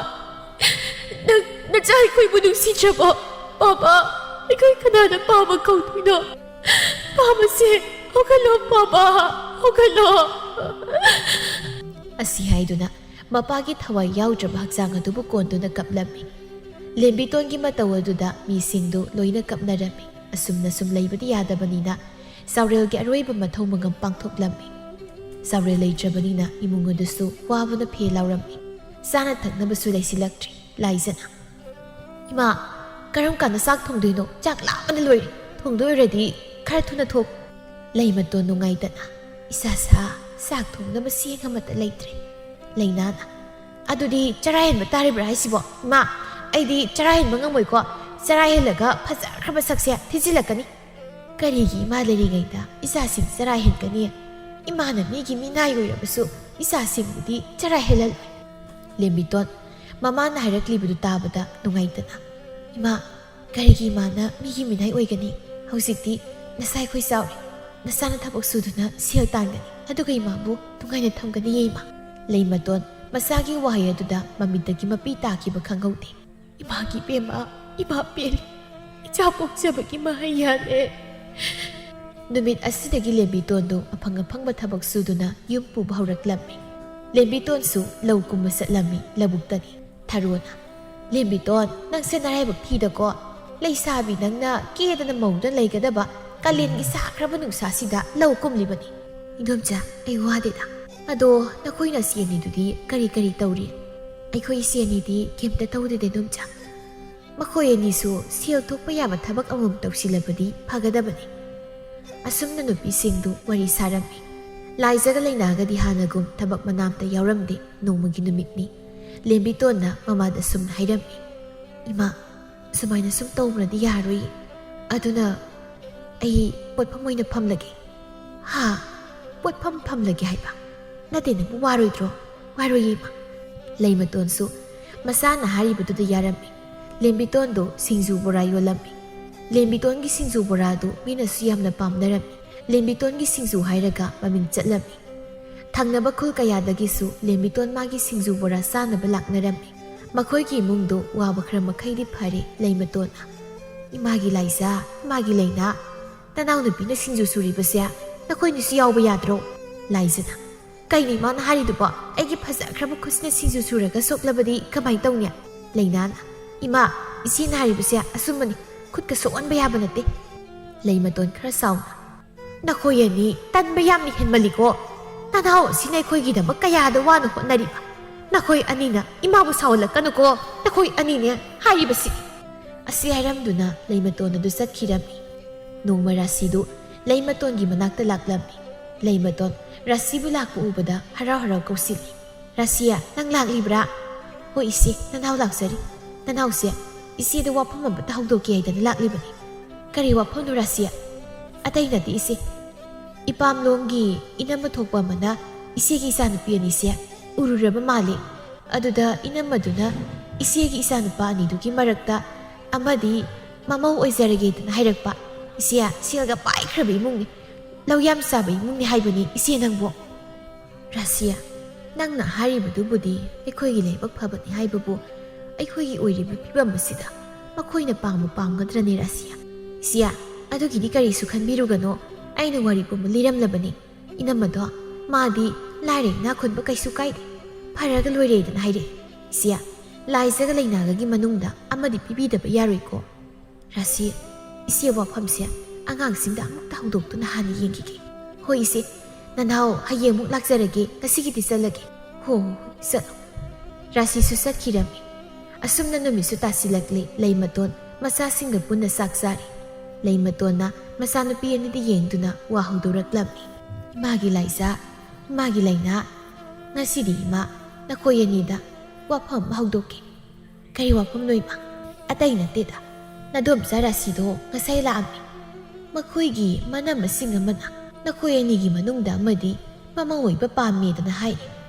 ꯅꯪ ꯅꯆꯥ ꯑꯩꯈꯣꯏꯕꯨ ꯅꯨꯡꯁꯤꯗ꯭ꯔꯕꯣ? ꯄꯥꯕ, ꯑꯩꯈꯣꯏ ꯀꯅꯥꯅ ꯄꯥꯕ ꯀꯧꯗꯣꯏꯅꯣ? ꯄꯥꯕꯁꯦ, ꯍꯧꯒꯠꯂꯣ ꯄꯥꯕ, ꯍꯧꯒꯠꯂꯣ꯫ ꯑꯁꯤ ꯍꯥꯏꯗꯨꯅ ꯃꯄꯥꯒꯤ ꯊꯋꯥꯏ ꯌꯥꯎꯗ꯭ꯔꯕ ꯍꯛꯆꯥꯡ ꯑꯗꯨꯕꯨ ꯀꯣꯟꯗꯨꯅ ꯀꯞꯂꯝꯃꯤ꯫ ꯂꯦꯝꯕꯤꯇꯣꯟꯒꯤ ꯃꯇꯧ ꯑꯗꯨꯗ ꯃꯤꯁꯤꯡꯗꯨ ꯂꯣꯏꯅ ꯀꯞꯅꯔꯝꯃꯤ꯫ ꯑꯁꯨꯝꯅ ꯁꯨꯝ ꯂꯩꯕꯗꯤ ꯌꯥꯗꯕꯅꯤꯅ ꯆꯥꯎꯔꯦꯜꯒꯤ ꯑꯔꯣꯏꯕ ꯃꯊꯧ ꯃꯉꯝ ꯄꯥꯡꯊꯣꯛꯂꯝꯃꯤ꯫ ꯆꯥꯎꯔꯦꯜ ꯂꯩꯇ꯭ꯔꯕꯅꯤꯅ ꯏꯃꯨꯡ ꯑꯗꯨꯁꯨ ꯋꯥꯕꯅ ꯐꯦ ꯂꯥꯎꯔꯝꯃꯤ꯫ ꯆꯥꯅ ꯊꯛꯅꯕꯁꯨ ꯂꯩꯁꯤꯜꯂꯛꯇ꯭ꯔꯤ꯫ ꯂꯥꯏꯖꯅ, "ꯏꯃꯥ, ꯀꯔꯝ ꯀꯥꯟꯗ ꯆꯥꯛ ꯊꯣꯡꯗꯣꯏꯅꯣ? ꯆꯥꯛ ꯂꯥꯝꯕꯅ ꯂꯣꯏꯔꯦ꯫ ꯊꯣꯡꯗꯣꯏ ꯑꯣꯏꯔꯗꯤ ꯈꯔ ꯊꯨꯅ ꯊꯣꯡ꯫" ꯂꯩꯃꯇꯣꯟ ꯅꯨꯡꯉꯥꯏꯇꯅ, "ꯏꯆꯥ ꯁꯥ, ꯆꯥꯛ ꯊꯣꯡꯅꯕ ꯆꯦꯡ ꯑꯃꯠꯇ ꯂꯩꯇ꯭ꯔꯦ꯫" ꯂꯩꯅꯥꯅ, "ꯑꯗꯨꯗꯤ ꯆꯔꯥ ꯍꯦꯟꯕ ꯇꯥꯔꯤꯕ꯭ꯔꯥ ꯍꯥꯏꯁꯤꯕꯣ? ꯏꯃꯥ, ꯑꯩꯗꯤ ꯆꯔꯥ ꯍꯦꯟꯕ ꯉꯝꯃꯣꯏꯀꯣ꯫ ꯆꯔꯥ ꯍꯦꯜꯂꯒ ꯐꯖꯈ꯭ꯔꯕ ꯁꯛꯁꯦ ꯊꯤꯖꯤꯜꯂꯛꯀꯅꯤ꯫" "ꯀꯔꯤꯒꯤ ꯏꯃꯥ ꯂꯩꯔꯤꯉꯩꯗ ꯏꯆꯥꯁꯤꯡ ꯆꯔꯥ ꯍꯦꯟꯒꯅꯤ? ꯏꯃꯥꯅ ꯃꯤꯒꯤ ꯃꯤꯅꯥꯏ ꯑꯣꯏꯔꯕꯁꯨ ꯏꯆꯥꯁꯤꯡꯕꯨꯗꯤ ꯆꯔꯥ ꯍꯦꯜꯍꯜꯂꯣꯏ꯫" ꯂꯦꯝꯕꯤꯇꯣꯟ, ꯃꯃꯥꯅ ꯍꯥꯏꯔꯛꯂꯤꯕꯗꯨ ꯇꯥꯕꯗ ꯅꯨꯡꯉꯥꯏꯇꯅ, "ꯏꯃꯥ, ꯀꯔꯤꯒꯤ ꯏꯃꯥꯅ ꯃꯤꯒꯤ ꯃꯤꯅꯥꯏ ꯑꯣꯏꯒꯅꯤ? ꯍꯧꯖꯤꯛꯇꯤ ꯅꯆꯥ ꯑꯩꯈꯣꯏ ꯆꯥꯎꯔꯦ꯫ ꯅꯆꯥꯅ ꯊꯕꯛ ꯁꯨꯗꯨꯅ ꯁꯦꯜ ꯇꯥꯟꯒꯅꯤ꯫ ꯑꯗꯨꯒ ꯏꯃꯥꯕꯨ ꯅꯨꯡꯉꯥꯏꯅ ꯊꯝꯒꯅꯤꯌꯦ ꯏꯃꯥ꯫" ꯂꯩꯃꯇꯣꯟ, ꯃꯆꯥꯒꯤ ꯋꯥꯍꯩ ꯑꯗꯨꯗ ꯃꯃꯤꯠꯇꯒꯤ ꯃꯄꯤ ꯇꯥꯈꯤꯕ ꯈꯪꯍꯧꯗꯦ꯫ "ꯏꯃꯥꯒꯤ ꯄꯦꯝꯃ, ꯏꯃꯥ ꯄꯦꯜꯂꯤ꯫ ꯏꯆꯥ ꯄꯣꯛꯆꯕꯒꯤ ꯃꯍꯩ ꯌꯥꯜꯂꯦ꯫" ꯅꯨꯃꯤꯠ ꯑꯁꯤꯗꯒꯤ ꯂꯦꯝꯕꯤꯇꯣꯟꯗꯨ ꯑꯐꯪ ꯑꯐꯪꯕ ꯊꯕꯛ ꯁꯨꯗꯨꯅ ꯌꯨꯝ ꯄꯨꯕ ꯍꯧꯔꯛꯂꯝꯃꯤ꯫ ꯂꯦꯝꯕꯤꯇꯣꯟꯁꯨ ꯂꯧ ꯀꯨꯝꯕ ꯆꯠꯂꯝꯃꯤ꯫ ꯂꯧꯕꯨꯛꯇꯅꯤ꯫ ꯊꯔꯣꯅ, "ꯂꯦꯝꯕꯤꯇꯣꯟ, ꯅꯪꯁꯦ ꯅꯔꯥꯏꯕꯛ ꯊꯤꯗꯀꯣ꯫ ꯂꯩꯁꯥꯕꯤ ꯅꯪꯅ ꯀꯦꯗꯅ ꯃꯧꯗꯨꯅ ꯂꯩꯒꯗꯕ ꯀꯥꯂꯦꯟꯒꯤ ꯁꯥꯈ꯭ꯔꯕ ꯅꯨꯡꯁꯥꯁꯤꯗ ꯂꯧ ꯀꯨꯝꯂꯤꯕꯅꯤ꯫" "ꯏꯗꯣꯝꯆꯥ, ꯑꯩ ꯋꯥꯗꯦꯗ꯫ ꯑꯗꯣ ꯅꯈꯣꯏ ꯅꯆꯦ ꯑꯅꯤꯗꯨꯗꯤ ꯀꯔꯤ ꯀꯔꯤ ꯇꯧꯔꯤ?" "ꯑꯩꯈꯣꯏ ꯏꯆꯦ ꯑꯅꯤꯗꯤ ꯀꯩꯝꯇ ꯇꯧꯗꯦꯗ ꯏꯗꯣꯝꯆꯥ꯫ ꯃꯈꯣꯏ ꯑꯅꯤꯁꯨ ꯁꯦꯜ ꯊꯣꯛꯄ ꯌꯥꯕ ꯊꯕꯛ ꯑꯃꯃꯝ ꯇꯧꯁꯤꯜꯂꯕꯗꯤ ꯐꯒꯗꯕꯅꯤ꯫" ꯑꯁꯨꯝꯅ ꯅꯨꯄꯤꯁꯤꯡꯗꯨ ꯋꯥꯔꯤ ꯁꯥꯔꯝꯃꯤ꯫ ꯂꯥꯏꯖꯒ ꯂꯩꯅꯥꯒꯗꯤ ꯍꯥꯟꯅꯒꯨꯝ ꯊꯕꯛ ꯃꯅꯥꯝꯇ ꯌꯥꯎꯔꯝꯗꯦ꯫ ꯅꯣꯡꯃꯒꯤ ꯅꯨꯃꯤꯠꯅꯤ꯫ ꯂꯦꯝꯕꯤꯇꯣꯟꯅ ꯃꯃꯥꯗ ꯁꯨꯝꯅ ꯍꯥꯏꯔꯝꯃꯤ, "ꯏꯃꯥ, ꯁꯨꯃꯥꯏꯅ ꯁꯨꯝ ꯇꯧꯕꯅꯗꯤ ꯌꯥꯔꯣꯏꯌꯦ꯫ ꯑꯗꯨꯅ ꯑꯩ ꯄꯣꯠꯐꯝ ꯑꯣꯏꯅ ꯐꯝꯂꯒꯦ꯫" "ꯍꯥ? ꯄꯣꯠꯐꯝ ꯐꯝꯂꯒꯦ ꯍꯥꯏꯕ? ꯅꯠꯇꯦ, ꯅꯪꯕꯨ ꯋꯥꯔꯣꯏꯗ꯭ꯔꯣ?" "ꯋꯥꯔꯣꯏꯌꯦ ꯏꯃꯥ꯫" ꯂꯩꯃꯇꯣꯟꯁꯨ ꯃꯆꯥꯅ ꯍꯥꯏꯔꯤꯕꯗꯨꯗ ꯌꯥꯔꯝꯃꯤ꯫ ꯂꯦꯝꯕꯤꯇꯣꯟꯗꯨ ꯁꯤꯡꯖꯨ ꯕꯣꯔꯥ ꯌꯣꯜꯂꯝꯃꯤ꯫ ꯂꯦꯝꯕꯤꯇꯣꯟꯒꯤ ꯁꯤꯡꯖꯨ ꯕꯣꯔꯥꯗꯨ ꯃꯤꯅꯁꯨ ꯌꯥꯝꯅ ꯄꯥꯝꯅꯔꯝꯃꯤ꯫ ꯂꯦꯝꯕꯤꯇꯣꯟꯒꯤ ꯁꯤꯡꯖꯨ ꯍꯥꯏꯔꯒ ꯃꯃꯤꯡ ꯆꯠꯂꯝꯃꯤ꯫ ꯊꯪꯅꯕ ꯈꯨꯜ ꯀꯌꯥꯗꯒꯤꯁꯨ ꯂꯦꯝꯕꯤꯇꯣꯟ ꯃꯥꯒꯤ ꯁꯤꯡꯖꯨ ꯕꯣꯔꯥ ꯆꯥꯅꯕ ꯂꯥꯛꯅꯔꯝꯃꯤ꯫ ꯃꯈꯣꯏꯒꯤ ꯏꯃꯨꯡꯗꯨ ꯋꯥꯕ ꯈꯔ ꯃꯈꯩꯗꯤ ꯐꯔꯦ ꯂꯩꯃꯇꯣꯟꯅ꯫ "ꯏꯃꯥꯒꯤ ꯂꯥꯏꯖꯥ, ꯏꯃꯥꯒꯤ ꯂꯩꯅꯥ, ꯅꯅꯥꯎꯅꯨꯄꯤꯅ ꯁꯤꯡꯖꯨ ꯁꯨꯔꯤꯕꯁꯦ ꯅꯈꯣꯏꯅꯤꯁꯨ ꯌꯥꯎꯕ ꯌꯥꯗ꯭ꯔꯣ?" ꯂꯥꯏꯖꯅ, "ꯀꯩꯅꯣ ꯏꯃꯥꯅ ꯍꯥꯏꯔꯤꯗꯨꯕꯣ? ꯑꯩꯒꯤ ꯐꯖꯈ꯭ꯔꯕ ꯈꯨꯠꯁꯤꯅ ꯁꯤꯡꯖꯨ ꯁꯨꯔꯒ ꯁꯣꯛꯂꯕꯗꯤ ꯀꯃꯥꯏꯅ ꯇꯧꯅꯤ?" ꯂꯩꯅꯥꯅ, "ꯏꯃꯥ, ꯏꯆꯦꯅ ꯍꯥꯏꯔꯤꯕꯁꯦ ꯑꯆꯨꯝꯕꯅꯤ, ꯈꯨꯠꯀ ꯁꯣꯛꯍꯟꯕ ꯌꯥꯕ ꯅꯠꯇꯦ꯫" ꯂꯩꯃꯇꯣꯟ ꯈꯔ ꯁꯥꯎꯅ, "ꯅꯈꯣꯏ ꯑꯅꯤ ꯇꯟꯕ ꯌꯥꯝꯅ ꯍꯦꯟꯃꯜꯂꯤꯀꯣ꯫ ꯅꯅꯥꯎ ꯑꯁꯤꯅ ꯑꯩꯈꯣꯏꯒꯤꯗꯃꯛ ꯀꯌꯥꯗ ꯋꯥꯅ ꯍꯣꯠꯅꯔꯤꯕ꯫ ꯅꯈꯣꯏ ꯑꯅꯤꯅ ꯏꯃꯥꯕꯨ ꯁꯥꯎꯍꯜꯂꯛꯀꯅꯨꯀꯣ, ꯅꯈꯣꯏ ꯑꯅꯤꯅꯦ ꯍꯥꯏꯔꯤꯕꯁꯤ꯫" ꯑꯁꯤ ꯍꯥꯏꯔꯝꯗꯨꯅ ꯂꯩꯃꯇꯣꯟ ꯑꯗꯨ ꯆꯠꯈꯤꯔꯝꯃꯤ꯫ ꯅꯣꯡꯃ ꯔꯥꯁꯤꯗꯨ ꯂꯩꯃꯇꯣꯟꯒꯤ ꯃꯅꯥꯛꯇ ꯂꯥꯛꯂꯝꯃꯤ꯫ ꯂꯩꯃꯇꯣꯟ ꯔꯥꯁꯤꯕꯨ ꯂꯥꯛꯄ ꯎꯕꯗ ꯍꯔꯥꯎ ꯍꯔꯥꯎ ꯀꯧꯁꯤꯜꯂꯤ꯫ "ꯔꯥꯁꯤꯌꯥ, ꯅꯪ ꯂꯥꯛꯂꯤꯕ꯭ꯔꯥ?" "ꯍꯣꯏ ꯏꯆꯦ, ꯅꯅꯥꯎ ꯂꯥꯛꯆꯔꯤ꯫ ꯅꯅꯥꯎꯁꯦ ꯏꯆꯦꯗ ꯋꯥꯐꯝ ꯑꯃꯇ ꯍꯧꯗꯣꯛꯀꯦ ꯍꯥꯏꯗꯅ ꯂꯥꯛꯂꯤꯕꯅꯤ꯫" "ꯀꯔꯤ ꯋꯥꯐꯝꯅꯣ ꯔꯥꯁꯤꯌꯥ?" "ꯑꯇꯩ ꯅꯠꯇꯦ ꯏꯆꯦ, ꯏꯄꯥꯝꯂꯣꯝꯒꯤ ꯏꯅꯝꯃ ꯊꯣꯛꯄ ꯑꯃꯅ ꯏꯆꯦꯒꯤ ꯏꯆꯥꯅꯨꯄꯤ ꯑꯅꯤꯁꯦ ꯎꯔꯨꯔꯕ ꯃꯥꯜꯂꯤ꯫ ꯑꯗꯨꯗ ꯏꯅꯝꯃꯗꯨꯅ ꯏꯆꯦꯒꯤ ꯏꯆꯥꯅꯨꯄꯥ ꯑꯅꯤꯗꯨꯒꯤ ꯃꯔꯛꯇ ꯑꯃꯗꯤ ꯃꯃꯧ ꯑꯣꯏꯖꯔꯒꯦꯗꯅ ꯍꯥꯏꯔꯛꯄ꯫ ꯏꯆꯦ, ꯁꯦꯜꯒ ꯄꯥꯏꯈ꯭ꯔꯕ ꯏꯃꯨꯡꯅꯤ, ꯂꯧ ꯌꯥꯝ ꯆꯥꯕ ꯏꯃꯨꯡꯅꯤ ꯍꯥꯏꯕꯅꯤ ꯏꯆꯦ ꯅꯪꯕꯨ꯫" "ꯔꯥꯁꯤꯌꯥ, ꯅꯪꯅ ꯍꯥꯏꯔꯤꯕꯗꯨꯕꯨꯗꯤ ꯑꯩꯈꯣꯏꯒꯤ ꯂꯥꯏꯕꯛ ꯐꯕꯅꯤ ꯍꯥꯏꯕꯕꯨ ꯑꯩꯈꯣꯏꯒꯤ ꯑꯣꯏꯔꯤꯕ ꯐꯤꯕꯝ ꯑꯁꯤꯗ ꯃꯈꯣꯏꯅ ꯄꯥꯝꯕ ꯄꯥꯝꯒꯗ꯭ꯔꯅꯦ ꯔꯥꯁꯤꯌꯥ?" "ꯏꯆꯦ, ꯑꯗꯨꯒꯤꯗꯤ ꯀꯔꯤꯁꯨ ꯈꯟꯕꯤꯔꯨꯒꯅꯣ, ꯑꯩꯅ ꯋꯥꯔꯤ ꯄꯨꯝꯕ ꯂꯤꯔꯝꯂꯕꯅꯤ꯫ ꯏꯅꯝꯃꯗꯣ ꯃꯥꯗꯤ ꯂꯥꯏꯔ ꯏꯅꯥꯛ ꯈꯨꯟꯕ ꯀꯩꯁꯨ ꯀꯥꯏꯗꯦ, ꯐꯔꯒ ꯂꯣꯏꯔꯦꯗꯅ ꯍꯥꯏꯔꯛꯑꯦ꯫ ꯏꯆꯦ, ꯂꯥꯏꯖꯒ ꯂꯩꯅꯥꯒꯒꯤ ꯃꯅꯨꯡꯗ ꯑꯃꯗꯤ ꯄꯤꯕꯤꯗꯕ ꯌꯥꯔꯣꯏꯀꯣ꯫" "ꯔꯥꯁꯤ, ꯏꯆꯦ ꯋꯥꯐꯝꯁꯦ ꯑꯉꯥꯡꯁꯤꯡꯗ ꯑꯃꯨꯛꯇ ꯍꯧꯗꯣꯛꯇꯨꯅ ꯍꯥꯟꯅ ꯌꯦꯡꯈꯤꯒꯦ꯫" "ꯍꯣꯏ ꯏꯆꯦ, ꯅꯅꯥꯎ ꯍꯌꯦꯡ ꯑꯃꯨꯛ ꯂꯥꯛꯆꯔꯒꯦ, ꯉꯁꯤꯒꯤꯗꯤ ꯆꯠꯂꯒꯦ꯫" "ꯍꯣ ꯍꯣ ꯍꯣꯏ, ꯆꯠꯂꯣ꯫" ꯔꯥꯁꯤꯁꯨ ꯆꯠꯈꯤꯔꯝꯃꯤ꯫ ꯑꯁꯨꯝꯅ ꯅꯨꯃꯤꯠꯁꯨ ꯇꯥꯁꯤꯜꯂꯛꯂꯦ꯫ ꯂꯩꯃꯇꯣꯟ ꯃꯆꯥꯁꯤꯡꯒ ꯄꯨꯟꯅ ꯆꯥꯛ ꯆꯥꯔꯤ꯫ ꯂꯩꯃꯇꯣꯟꯅ ꯃꯆꯥꯅꯨꯄꯤ ꯑꯅꯤꯗ ꯌꯦꯡꯗꯨꯅ ꯋꯥ ꯍꯧꯗꯣꯔꯛꯂꯝꯃꯤ꯫ "ꯏꯃꯥꯒꯤ ꯂꯥꯏꯖꯥ, ꯏꯃꯥꯒꯤ ꯂꯩꯅꯥ, ꯉꯁꯤꯗꯤ ꯏꯃꯥ ꯅꯈꯣꯏ ꯑꯅꯤꯗ ꯋꯥꯐꯝ ꯑꯃ ꯍꯧꯗꯣꯛꯀꯦ꯫" "ꯀꯔꯤ ꯋꯥꯐꯝꯅꯣ ꯏꯃꯥ?" "ꯑꯇꯩ ꯅꯠꯇꯦꯗ, ꯅꯗꯣꯝꯆꯥ ꯔꯥꯁꯤꯗꯣ ꯉꯁꯥꯏ ꯂꯥꯛꯑꯝꯃꯤ꯫ ꯃꯈꯣꯏꯒꯤ ꯃꯅꯝꯃꯁꯤꯡ ꯑꯃꯅ ꯅꯈꯣꯏ ꯑꯅꯤꯒꯤ ꯃꯅꯨꯡꯗ ꯑꯃꯗꯤ ꯃꯃꯧ ꯑꯣꯏꯕ ꯄꯥꯝꯃꯦꯗꯅ ꯍꯥꯏ꯫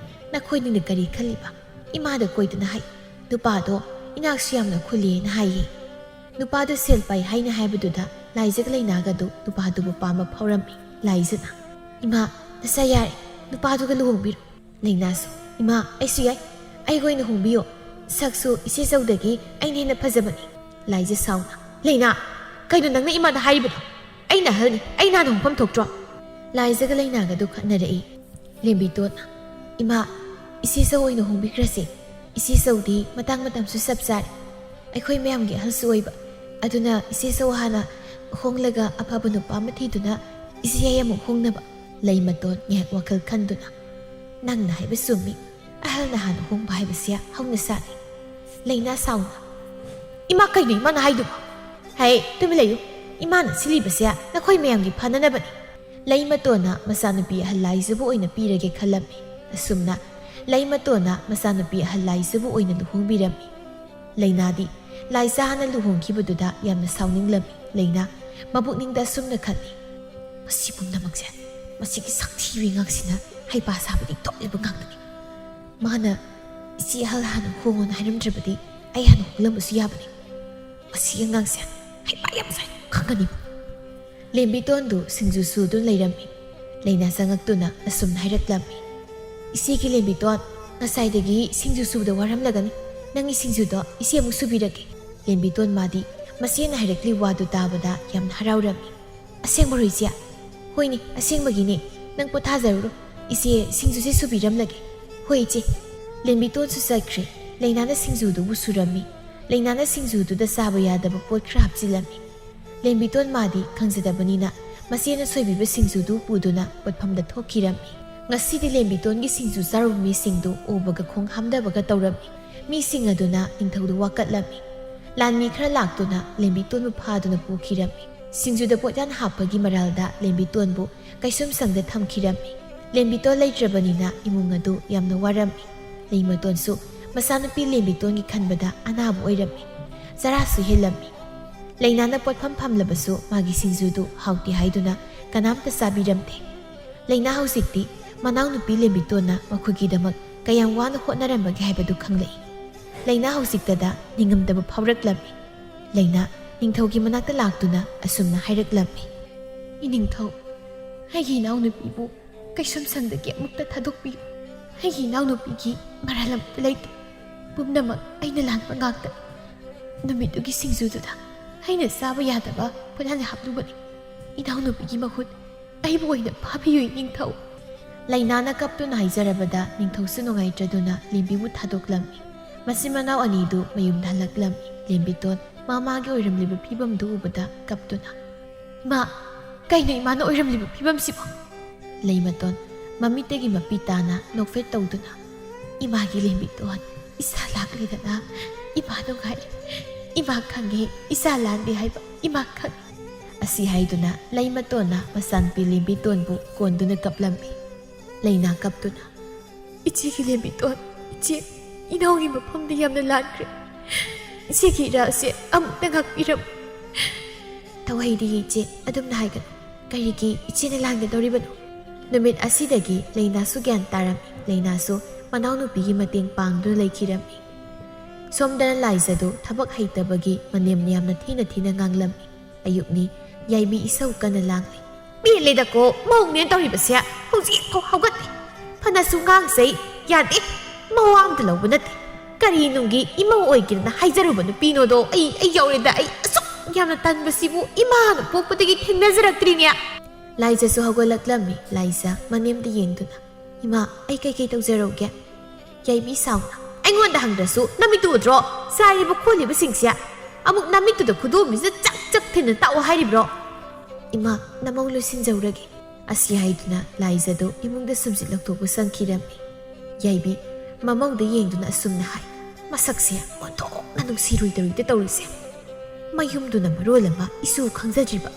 ꯅꯈꯣꯏꯅꯤꯅ ꯀꯔꯤ ꯈꯜꯂꯤꯕ? ꯏꯃꯥꯗ ꯀꯣꯏꯗꯅ ꯍꯥꯏ꯫ ꯅꯨꯄꯥꯗꯣ ꯏꯅꯥꯛꯁꯨ ꯌꯥꯝꯅ ꯈꯨꯜꯂꯦꯅ ꯍꯥꯏꯌꯦ꯫ ꯅꯨꯄꯥꯗꯣ ꯁꯦꯜ ꯄꯥꯏ ꯍꯥꯏꯅ ꯍꯥꯏꯕꯗꯨꯗ ꯂꯥꯏꯖꯒ ꯂꯩꯅꯥꯒꯗꯨ ꯅꯨꯄꯥꯗꯨꯕꯨ ꯄꯥꯝꯕ ꯐꯥꯎꯔꯝꯃꯤ꯫" ꯂꯥꯏꯖꯅ, "ꯏꯃꯥ, ꯅꯆꯥ ꯌꯥꯔꯦ꯫ ꯅꯨꯄꯥꯗꯨꯒ ꯂꯨꯍꯣꯡꯕꯤꯔꯣ꯫ ꯂꯩꯅꯥꯁꯨ, "ꯏꯃꯥ, ꯑꯩꯁꯨ ꯌꯥꯏ, ꯑꯩꯒ ꯑꯣꯏꯅ ꯍꯣꯡꯕꯤꯌꯣ, ꯁꯛꯁꯨ ꯏꯆꯦꯆꯧꯗꯒꯤ ꯑꯩꯅ ꯍꯦꯟꯅ ꯐꯖꯕꯅꯤ"꯫ ꯂꯥꯏꯖ ꯁꯥꯎꯅ, "ꯂꯩꯅꯥ, ꯀꯩꯅꯣ ꯅꯪꯅ ꯏꯃꯥꯗ ꯍꯥꯏꯔꯤꯕꯗꯣ? ꯑꯩꯅ ꯑꯍꯜꯅꯤ, ꯑꯩꯅ ꯍꯥꯟꯅ ꯍꯣꯡꯐꯝ ꯊꯣꯛꯇ꯭ꯔꯣ?" ꯂꯥꯏꯖꯒ ꯂꯩꯅꯥꯒꯗꯨ ꯈꯠꯅꯔꯛꯏ꯫ ꯂꯦꯝꯕꯤꯇꯣꯟꯅ, "ꯏꯃꯥ, ꯏꯆꯦꯆꯧ ꯑꯣꯏꯅ ꯍꯣꯡꯕꯤꯈ꯭ꯔꯁꯤ, ꯏꯆꯦꯆꯧꯗꯤ ꯃꯇꯥꯡ ꯃꯇꯝꯁꯨ ꯆꯞ ꯆꯥꯔꯦ, ꯑꯩꯈꯣꯏ ꯃꯌꯥꯝꯒꯤ ꯑꯍꯜꯁꯨ ꯑꯣꯏꯕ, ꯑꯗꯨꯅ ꯏꯆꯦꯆꯧ ꯍꯥꯟꯅ ꯍꯣꯡꯂꯒ ꯑꯐꯕ ꯅꯨꯄꯥ ꯑꯃ ꯊꯤꯗꯨꯅ ꯏꯆꯦ ꯑꯩ ꯑꯃꯨꯛ ꯍꯣꯡꯅꯕ"꯫ ꯂꯩꯃꯇꯣꯟ ꯉꯥꯏꯍꯥꯛ ꯋꯥꯈꯜ ꯈꯟꯗꯨꯅ, "ꯅꯪꯅ ꯍꯥꯏꯕ ꯆꯨꯝꯃꯤ, ꯑꯍꯜꯅ ꯍꯥꯟꯅ ꯍꯣꯡꯕ ꯍꯥꯏꯕꯁꯦ ꯍꯧꯅ ꯁꯥꯅꯤ"꯫ ꯂꯩꯅꯥ ꯁꯥꯎꯅ, "ꯏꯃꯥ, ꯀꯩꯅꯣ ꯏꯃꯥꯅ ꯍꯥꯏꯗꯨꯕꯣ? ꯍꯩ, ꯇꯨꯃꯤꯟ ꯂꯩꯌꯨ, ꯏꯃꯥꯅ ꯁꯤꯜꯂꯤꯕꯁꯦ ꯅꯈꯣꯏ ꯃꯌꯥꯝꯒꯤ ꯐꯅꯅꯕꯅꯤ"꯫ ꯂꯩꯃꯇꯣꯟꯅ ꯃꯆꯥꯅꯨꯄꯤ ꯑꯍꯜ ꯂꯥꯏꯖꯕꯨ ꯑꯣꯏꯅ ꯄꯤꯔꯒꯦ ꯈꯜꯂꯝꯃꯤ꯫ ꯑꯁꯨꯝꯅ ꯂꯩꯃꯇꯣꯟꯅ ꯃꯆꯥꯅꯨꯄꯤ ꯑꯍꯜ ꯂꯥꯏꯖꯕꯨ ꯑꯣꯏꯅ ꯂꯨꯍꯣꯡꯕꯤꯔꯝꯃꯤ꯫ ꯂꯩꯅꯥꯗꯤ ꯂꯥꯏꯖꯥ ꯍꯥꯟꯅ ꯂꯨꯍꯣꯡꯈꯤꯕꯗꯨꯗ ꯌꯥꯝꯅ ꯁꯥꯎꯅꯤꯡꯂꯝꯃꯤ꯫ ꯂꯩꯅꯥ ꯃꯄꯨꯛꯅꯤꯡꯗ ꯑꯁꯨꯝꯅ ꯈꯜꯂꯤ, "ꯃꯁꯤ ꯄꯨꯝꯅꯃꯛꯁꯦ ꯃꯁꯤꯒꯤ ꯁꯛꯊꯤꯕꯤ ꯉꯥꯛꯁꯤꯅ ꯍꯩꯄꯥ ꯁꯥꯕꯗꯤ ꯇꯣꯛꯂꯤꯕ ꯉꯥꯛꯇꯅꯤ꯫ ꯃꯥꯅ ꯏꯆꯦ ꯑꯍꯜ ꯍꯥꯟꯅ ꯍꯣꯡꯉꯣꯅ ꯍꯥꯏꯔꯝꯗ꯭ꯔꯕꯗꯤ ꯑꯩ ꯍꯥꯟꯅ ꯍꯣꯡꯂꯝꯕꯁꯨ ꯌꯥꯕꯅꯤ꯫ ꯃꯁꯤ ꯑꯉꯥꯡꯁꯦ ꯍꯩꯄꯥ ꯌꯥꯝ ꯁꯥꯏ, ꯈꯪꯒꯅꯤ"꯫ ꯂꯦꯝꯕꯤꯇꯣꯟꯗꯨ ꯁꯤꯡꯖꯨ ꯁꯨꯗꯨꯅ ꯂꯩꯔꯝꯃꯤ꯫ ꯂꯩꯅꯥ ꯆꯪꯉꯛꯇꯨꯅ ꯑꯁꯨꯝꯅ ꯍꯥꯏꯔꯛꯂꯝꯃꯤ, "ꯏꯆꯦꯒꯤ ꯂꯦꯝꯕꯤꯇꯣꯟ, ꯉꯁꯥꯏꯗꯒꯤ ꯁꯤꯡꯖꯨ ꯁꯨꯕꯗ ꯋꯥꯔꯝꯂꯒꯅꯤ꯫ ꯅꯪꯒꯤ ꯁꯤꯡꯖꯨꯗꯣ ꯏꯆꯦ ꯑꯃꯨꯛ ꯁꯨꯕꯤꯔꯒꯦ"꯫ ꯂꯦꯝꯕꯤꯇꯣꯟ ꯃꯥꯗꯤ ꯃꯆꯦꯅ ꯍꯥꯏꯔꯛꯂꯤ ꯋꯥꯗꯨ ꯇꯥꯕꯗ ꯌꯥꯝꯅ ꯍꯔꯥꯎꯔꯝꯃꯤ꯫ "ꯑꯁꯦꯡꯕꯔꯣ ꯏꯆꯦ?" "ꯍꯣꯏꯅꯦ, ꯑꯁꯦꯡꯕꯒꯤꯅꯦ꯫ ꯅꯪ ꯄꯣꯊꯥꯖꯔꯨꯔꯣ꯫ ꯏꯆꯦ ꯁꯤꯡꯖꯨꯁꯦ ꯁꯨꯕꯤꯔꯝꯂꯒꯦ"꯫ "ꯍꯣꯏ ꯏꯆꯦ"꯫ ꯂꯦꯝꯕꯤꯇꯣꯟꯁꯨ ꯆꯠꯈ꯭ꯔꯦ꯫ ꯂꯩꯅꯥꯅ ꯁꯤꯡꯖꯨꯗꯨꯕꯨ ꯁꯨꯔꯝꯃꯤ꯫ ꯂꯩꯅꯥꯅ ꯁꯤꯡꯖꯨꯗꯨꯗ ꯆꯥꯕ ꯌꯥꯗꯕ ꯄꯣꯠ ꯈꯔ ꯍꯥꯞꯆꯤꯜꯂꯝꯃꯤ꯫ ꯂꯦꯝꯕꯤꯇꯣꯟ ꯃꯥꯗꯤ ꯈꯪꯖꯗꯕꯅꯤꯅ ꯃꯆꯦꯅ ꯁꯣꯏꯕꯤꯕ ꯁꯤꯡꯖꯨꯗꯨ ꯄꯨꯗꯨꯅ ꯄꯣꯠꯐꯝꯗ ꯊꯣꯛꯈꯤꯔꯝꯃꯤ꯫ ꯉꯁꯤꯗꯤ ꯂꯦꯝꯕꯤꯇꯣꯟꯒꯤ ꯁꯤꯡꯖꯨ ꯆꯥꯔꯨꯕ ꯃꯤꯁꯤꯡꯗꯨ ꯎꯕꯒ ꯈꯣꯡ ꯍꯥꯝꯗꯕꯒ ꯇꯧꯔꯝꯃꯤ꯫ ꯃꯤꯁꯤꯡ ꯑꯗꯨꯅ ꯅꯤꯡꯊꯧꯗ ꯋꯥꯀꯠꯂꯝꯃꯤ꯫ ꯂꯥꯟꯃꯤ ꯈꯔ ꯂꯥꯛꯇꯨꯅ ꯂꯦꯝꯕꯤꯇꯣꯟꯕꯨ ꯐꯥꯗꯨꯅ ꯄꯨꯈꯤꯔꯝꯃꯤ꯫ ꯁꯤꯡꯖꯨꯗ ꯄꯣꯠꯌꯥꯟ ꯍꯥꯞꯄꯒꯤ ꯃꯔꯥꯜꯗ ꯂꯦꯝꯕꯤꯇꯣꯟꯕꯨ ꯀꯩꯁꯨꯝꯁꯪꯗ ꯊꯝꯈꯤꯔꯝꯃꯤ꯫ ꯂꯦꯝꯕꯤꯇꯣꯟ ꯂꯩꯇ꯭ꯔꯕꯅꯤꯅ ꯏꯃꯨꯡ ꯑꯗꯨ ꯌꯥꯝꯅ ꯋꯥꯔꯝꯃꯤ꯫ ꯂꯩꯃꯇꯣꯟꯁꯨ ꯃꯆꯥꯅꯨꯄꯤ ꯂꯦꯝꯕꯤꯇꯣꯟꯒꯤ ꯈꯟꯕꯗ ꯑꯅꯥꯕ ꯑꯣꯏꯔꯝꯃꯤ꯫ ꯆꯔꯥꯁꯨ ꯍꯦꯜꯂꯝꯃꯤ꯫ ꯂꯩꯅꯥꯅ ꯄꯣꯠꯐꯝ ꯐꯝꯂꯕꯁꯨ ꯃꯥꯒꯤ ꯁꯤꯡꯖꯨꯗꯨ ꯍꯥꯎꯇꯦ ꯍꯥꯏꯗꯨꯅ ꯀꯅꯥꯝꯇ ꯆꯥꯕꯤꯔꯝꯗꯦ꯫ ꯂꯩꯅꯥ ꯍꯧꯖꯤꯛꯇꯤ ꯃꯅꯥꯎꯅꯨꯄꯤ ꯂꯦꯝꯕꯤꯇꯣꯟꯅ ꯃꯈꯣꯏꯒꯤꯗꯃꯛ ꯀꯌꯥꯝ ꯋꯥꯅ ꯍꯣꯠꯅꯔꯝꯕꯒꯦ ꯍꯥꯏꯕꯗꯨ ꯈꯪꯂꯛꯏ꯫ ꯂꯩꯅꯥ ꯍꯧꯖꯤꯛꯇꯗ ꯅꯤꯡꯉꯝꯗꯕ ꯐꯥꯎꯔꯛꯂꯝꯃꯤ꯫ ꯂꯩꯅꯥ ꯅꯤꯡꯊꯧꯒꯤ ꯃꯅꯥꯛꯇ ꯂꯥꯛꯇꯨꯅ ꯑꯁꯨꯝꯅ ꯍꯥꯏꯔꯛꯂꯝꯃꯤ, "ꯏꯅꯤꯡꯊꯧ, ꯑꯩꯒꯤ ꯏꯅꯥꯎꯅꯨꯄꯤꯕꯨ ꯑꯩ ꯁꯨꯝ ꯁꯪꯗꯒꯦ, ꯑꯃꯨꯛꯇ ꯊꯥꯗꯣꯛꯄꯤꯌꯨ꯫ ꯑꯩꯒꯤ ꯏꯅꯥꯎꯅꯨꯄꯤꯒꯤ ꯃꯔꯥꯜ ꯑꯃꯠꯇ ꯂꯩꯇꯦ꯫ ꯄꯨꯝꯅꯃꯛ ꯑꯩꯅ ꯂꯥꯟꯕ ꯉꯥꯛꯇ꯫ ꯅꯨꯃꯤꯠꯇꯨꯒꯤ ꯁꯤꯡꯖꯨꯗꯨꯗ ꯑꯩꯅ ꯆꯥꯕ ꯌꯥꯗꯕ ꯄꯣꯠꯌꯥꯟ ꯍꯥꯞꯂꯨꯕꯅꯤ꯫ ꯏꯅꯥꯎꯅꯨꯄꯤꯒꯤ ꯃꯍꯨꯠ ꯑꯩꯕꯨ ꯑꯣꯏꯅ ꯐꯥꯕꯤꯌꯨ, ꯏꯅꯤꯡꯊꯧ꯫ ꯂꯩꯅꯥꯅ ꯀꯞꯇꯨꯅ ꯍꯥꯏꯖꯔꯕꯗ ꯅꯤꯡꯊꯧꯁꯨ ꯅꯨꯡꯉꯥꯏꯇ꯭ꯔꯗꯨꯅ ꯂꯦꯝꯕꯤꯕꯨ ꯊꯥꯗꯣꯛꯂꯝꯃꯤ꯫ ꯃꯆꯤꯟ ꯃꯅꯥꯎ ꯑꯅꯤꯗꯨ ꯃꯌꯨꯝꯗ ꯍꯜꯂꯛꯂꯝꯃꯤ꯫ ꯂꯦꯝꯕꯤꯇꯣꯟ ꯃꯃꯥꯒꯤ ꯑꯣꯏꯔꯝꯂꯤꯕ ꯐꯤꯕꯝꯗꯨ ꯎꯕꯗ ꯀꯞꯇꯨꯅ, "ꯏꯃꯥ, ꯀꯩꯅꯣ ꯏꯃꯥꯅ ꯑꯣꯏꯔꯝꯂꯤꯕ ꯐꯤꯕꯝꯁꯤꯕꯣ?" ꯂꯩꯃꯇꯣꯟ ꯃꯃꯤꯠꯇꯒꯤ ꯃꯄꯤ ꯇꯥꯅ ꯅꯣꯛꯐꯦꯠ ꯇꯧꯗꯨꯅ, "ꯏꯃꯥꯒꯤ ꯂꯦꯝꯕꯤꯇꯣꯟ, ꯏꯆꯥ ꯂꯥꯛꯂꯦꯗꯅ, ꯏꯃꯥ ꯅꯨꯡꯉꯥꯏ꯫ ꯏꯃꯥ ꯈꯪꯉꯦ, ꯏꯆꯥ ꯂꯥꯟꯗꯦ ꯍꯥꯏꯕ ꯏꯃꯥ ꯈꯪꯉꯦ" ꯑꯁꯤ ꯍꯥꯏꯗꯨꯅ ꯂꯩꯃꯇꯣꯟꯅ ꯃꯆꯥꯅꯨꯄꯤ ꯂꯦꯝꯕꯤꯇꯣꯟꯕꯨ ꯀꯣꯟꯗꯨꯅ ꯀꯞꯂꯝꯃꯤ꯫ ꯂꯩꯅꯥ ꯀꯞꯇꯨꯅ, "ꯏꯆꯦꯒꯤ ꯂꯦꯝꯕꯤꯇꯣꯟ, ꯏꯆꯦ, ꯏꯅꯥꯎꯒꯤ ꯃꯐꯝꯗ ꯌꯥꯝꯅ ꯂꯥꯟꯈ꯭ꯔꯦ꯫ ꯏꯆꯦꯒꯤ ꯏꯔꯥꯜꯁꯦ ꯑꯃꯨꯛꯇ ꯉꯥꯛꯄꯤꯔꯝꯃꯨ꯫" "ꯊꯧꯍꯩꯗꯤ ꯏꯆꯦ, ꯑꯗꯨꯝꯅ ꯍꯥꯏꯒꯅꯨ꯫ ꯀꯔꯤꯒꯤ ꯏꯆꯦꯅ ꯂꯥꯟꯒꯗꯧꯔꯤꯕꯅꯣ?" ꯅꯨꯃꯤꯠ ꯑꯁꯤꯗꯒꯤ ꯂꯩꯅꯥꯁꯨ ꯒ꯭ꯌꯥꯟ ꯇꯥꯔꯝꯃꯤ꯫ ꯂꯩꯅꯥꯁꯨ ꯃꯅꯥꯎꯅꯨꯄꯤꯒꯤ ꯃꯇꯦꯡ ꯄꯥꯡꯗꯨꯅ ꯂꯩꯈꯤꯔꯝꯃꯤ꯫ ꯁꯣꯝꯗꯅ ꯂꯥꯏꯖꯗꯨ ꯊꯕꯛ ꯍꯩꯇꯕꯒꯤ ꯃꯅꯦꯝꯅ ꯌꯥꯝꯅ ꯊꯤꯅ ꯊꯤꯅ ꯉꯥꯡꯂꯝꯃꯤ꯫ ꯑꯌꯨꯛꯅꯤ, ꯌꯥꯏꯕꯤ ꯏꯁꯧ ꯀꯟꯅ ꯂꯥꯡꯂꯤ꯫ "ꯄꯦꯜꯂꯦꯗꯀꯣ, ꯃꯧꯅꯦꯅ ꯇꯧꯔꯤꯕꯁꯦ꯫ ꯍꯧꯖꯤꯛꯐꯥꯎ ꯍꯧꯒꯠꯇꯦ꯫ ꯐꯅꯁꯨ ꯉꯥꯡꯖꯩ, ꯌꯥꯗꯦ꯫ ꯃꯋꯥ ꯑꯝꯇ ꯂꯧꯕ ꯅꯠꯇꯦ꯫ ꯀꯔꯤ ꯅꯨꯡꯒꯤ ꯏꯃꯧ ꯑꯣꯏꯒꯦꯅ ꯍꯥꯏꯖꯔꯨꯕ ꯅꯨꯄꯤꯅꯣꯗꯣ? ꯑꯩ, ꯑꯩ ꯌꯧꯔꯦꯗ꯫ ꯑꯩ ꯑꯁꯨꯛ ꯌꯥꯝꯅ ꯇꯟꯕꯁꯤꯕꯨ ꯏꯃꯥꯅ ꯄꯣꯛꯄꯗꯒꯤ ꯊꯦꯡꯅꯖꯔꯛꯇ꯭ꯔꯤꯅꯦ꯫" ꯂꯥꯏꯖꯁꯨ ꯍꯧꯒꯠꯂꯛꯂꯝꯃꯤ꯫ ꯂꯥꯏꯖ ꯃꯅꯦꯝꯗ ꯌꯦꯡꯗꯨꯅ, "ꯏꯃꯥ, ꯑꯩ ꯀꯩꯀꯩ ꯇꯧꯖꯔꯧꯒꯦ?" ꯌꯥꯏꯕꯤ ꯁꯥꯎꯅ, "ꯑꯩꯉꯣꯟꯗ ꯍꯪꯗ꯭ꯔꯁꯨ ꯅꯃꯤꯠꯇꯨ ꯎꯗ꯭ꯔꯣ? ꯆꯥꯏꯔꯤꯕ ꯈꯣꯠꯂꯤꯕꯁꯤꯡꯁꯦ꯫ ꯑꯃꯨꯛ ꯅꯃꯤꯠꯇꯨꯗ ꯈꯨꯗꯣꯝꯕꯤꯁꯤꯗ ꯆꯛ ꯆꯛ ꯊꯤꯟꯅ ꯇꯥꯛꯑꯣ ꯍꯥꯏꯔꯤꯕ꯭ꯔꯣ?" "ꯏꯃꯥ, ꯅꯃꯧ ꯂꯣꯏꯁꯤꯟꯖꯧꯔꯒꯦ꯫" ꯑꯁꯤ ꯍꯥꯏꯗꯨꯅ ꯂꯥꯏꯖꯗꯨ ꯏꯃꯨꯡꯗ ꯁꯨꯝꯖꯤꯠ ꯂꯧꯊꯣꯛꯄ ꯆꯪꯈꯤꯔꯝꯃꯤ꯫ ꯌꯥꯏꯕꯤ ꯃꯃꯧꯗ ꯌꯦꯡꯗꯨꯅ ꯑꯁꯨꯝꯅ ꯍꯥꯏ, "ꯃꯁꯛꯁꯦ ꯑꯣꯟꯊꯣꯛꯅ ꯅꯨꯡꯁꯤꯔꯣꯏꯗꯧꯔꯤꯗ ꯇꯧꯔꯤꯁꯦ꯫ ꯃꯌꯨꯝꯗꯨꯅ ꯃꯔꯣꯜ ꯑꯃ ꯏꯁꯨ ꯈꯪꯖꯗ꯭ꯔꯤꯕ꯫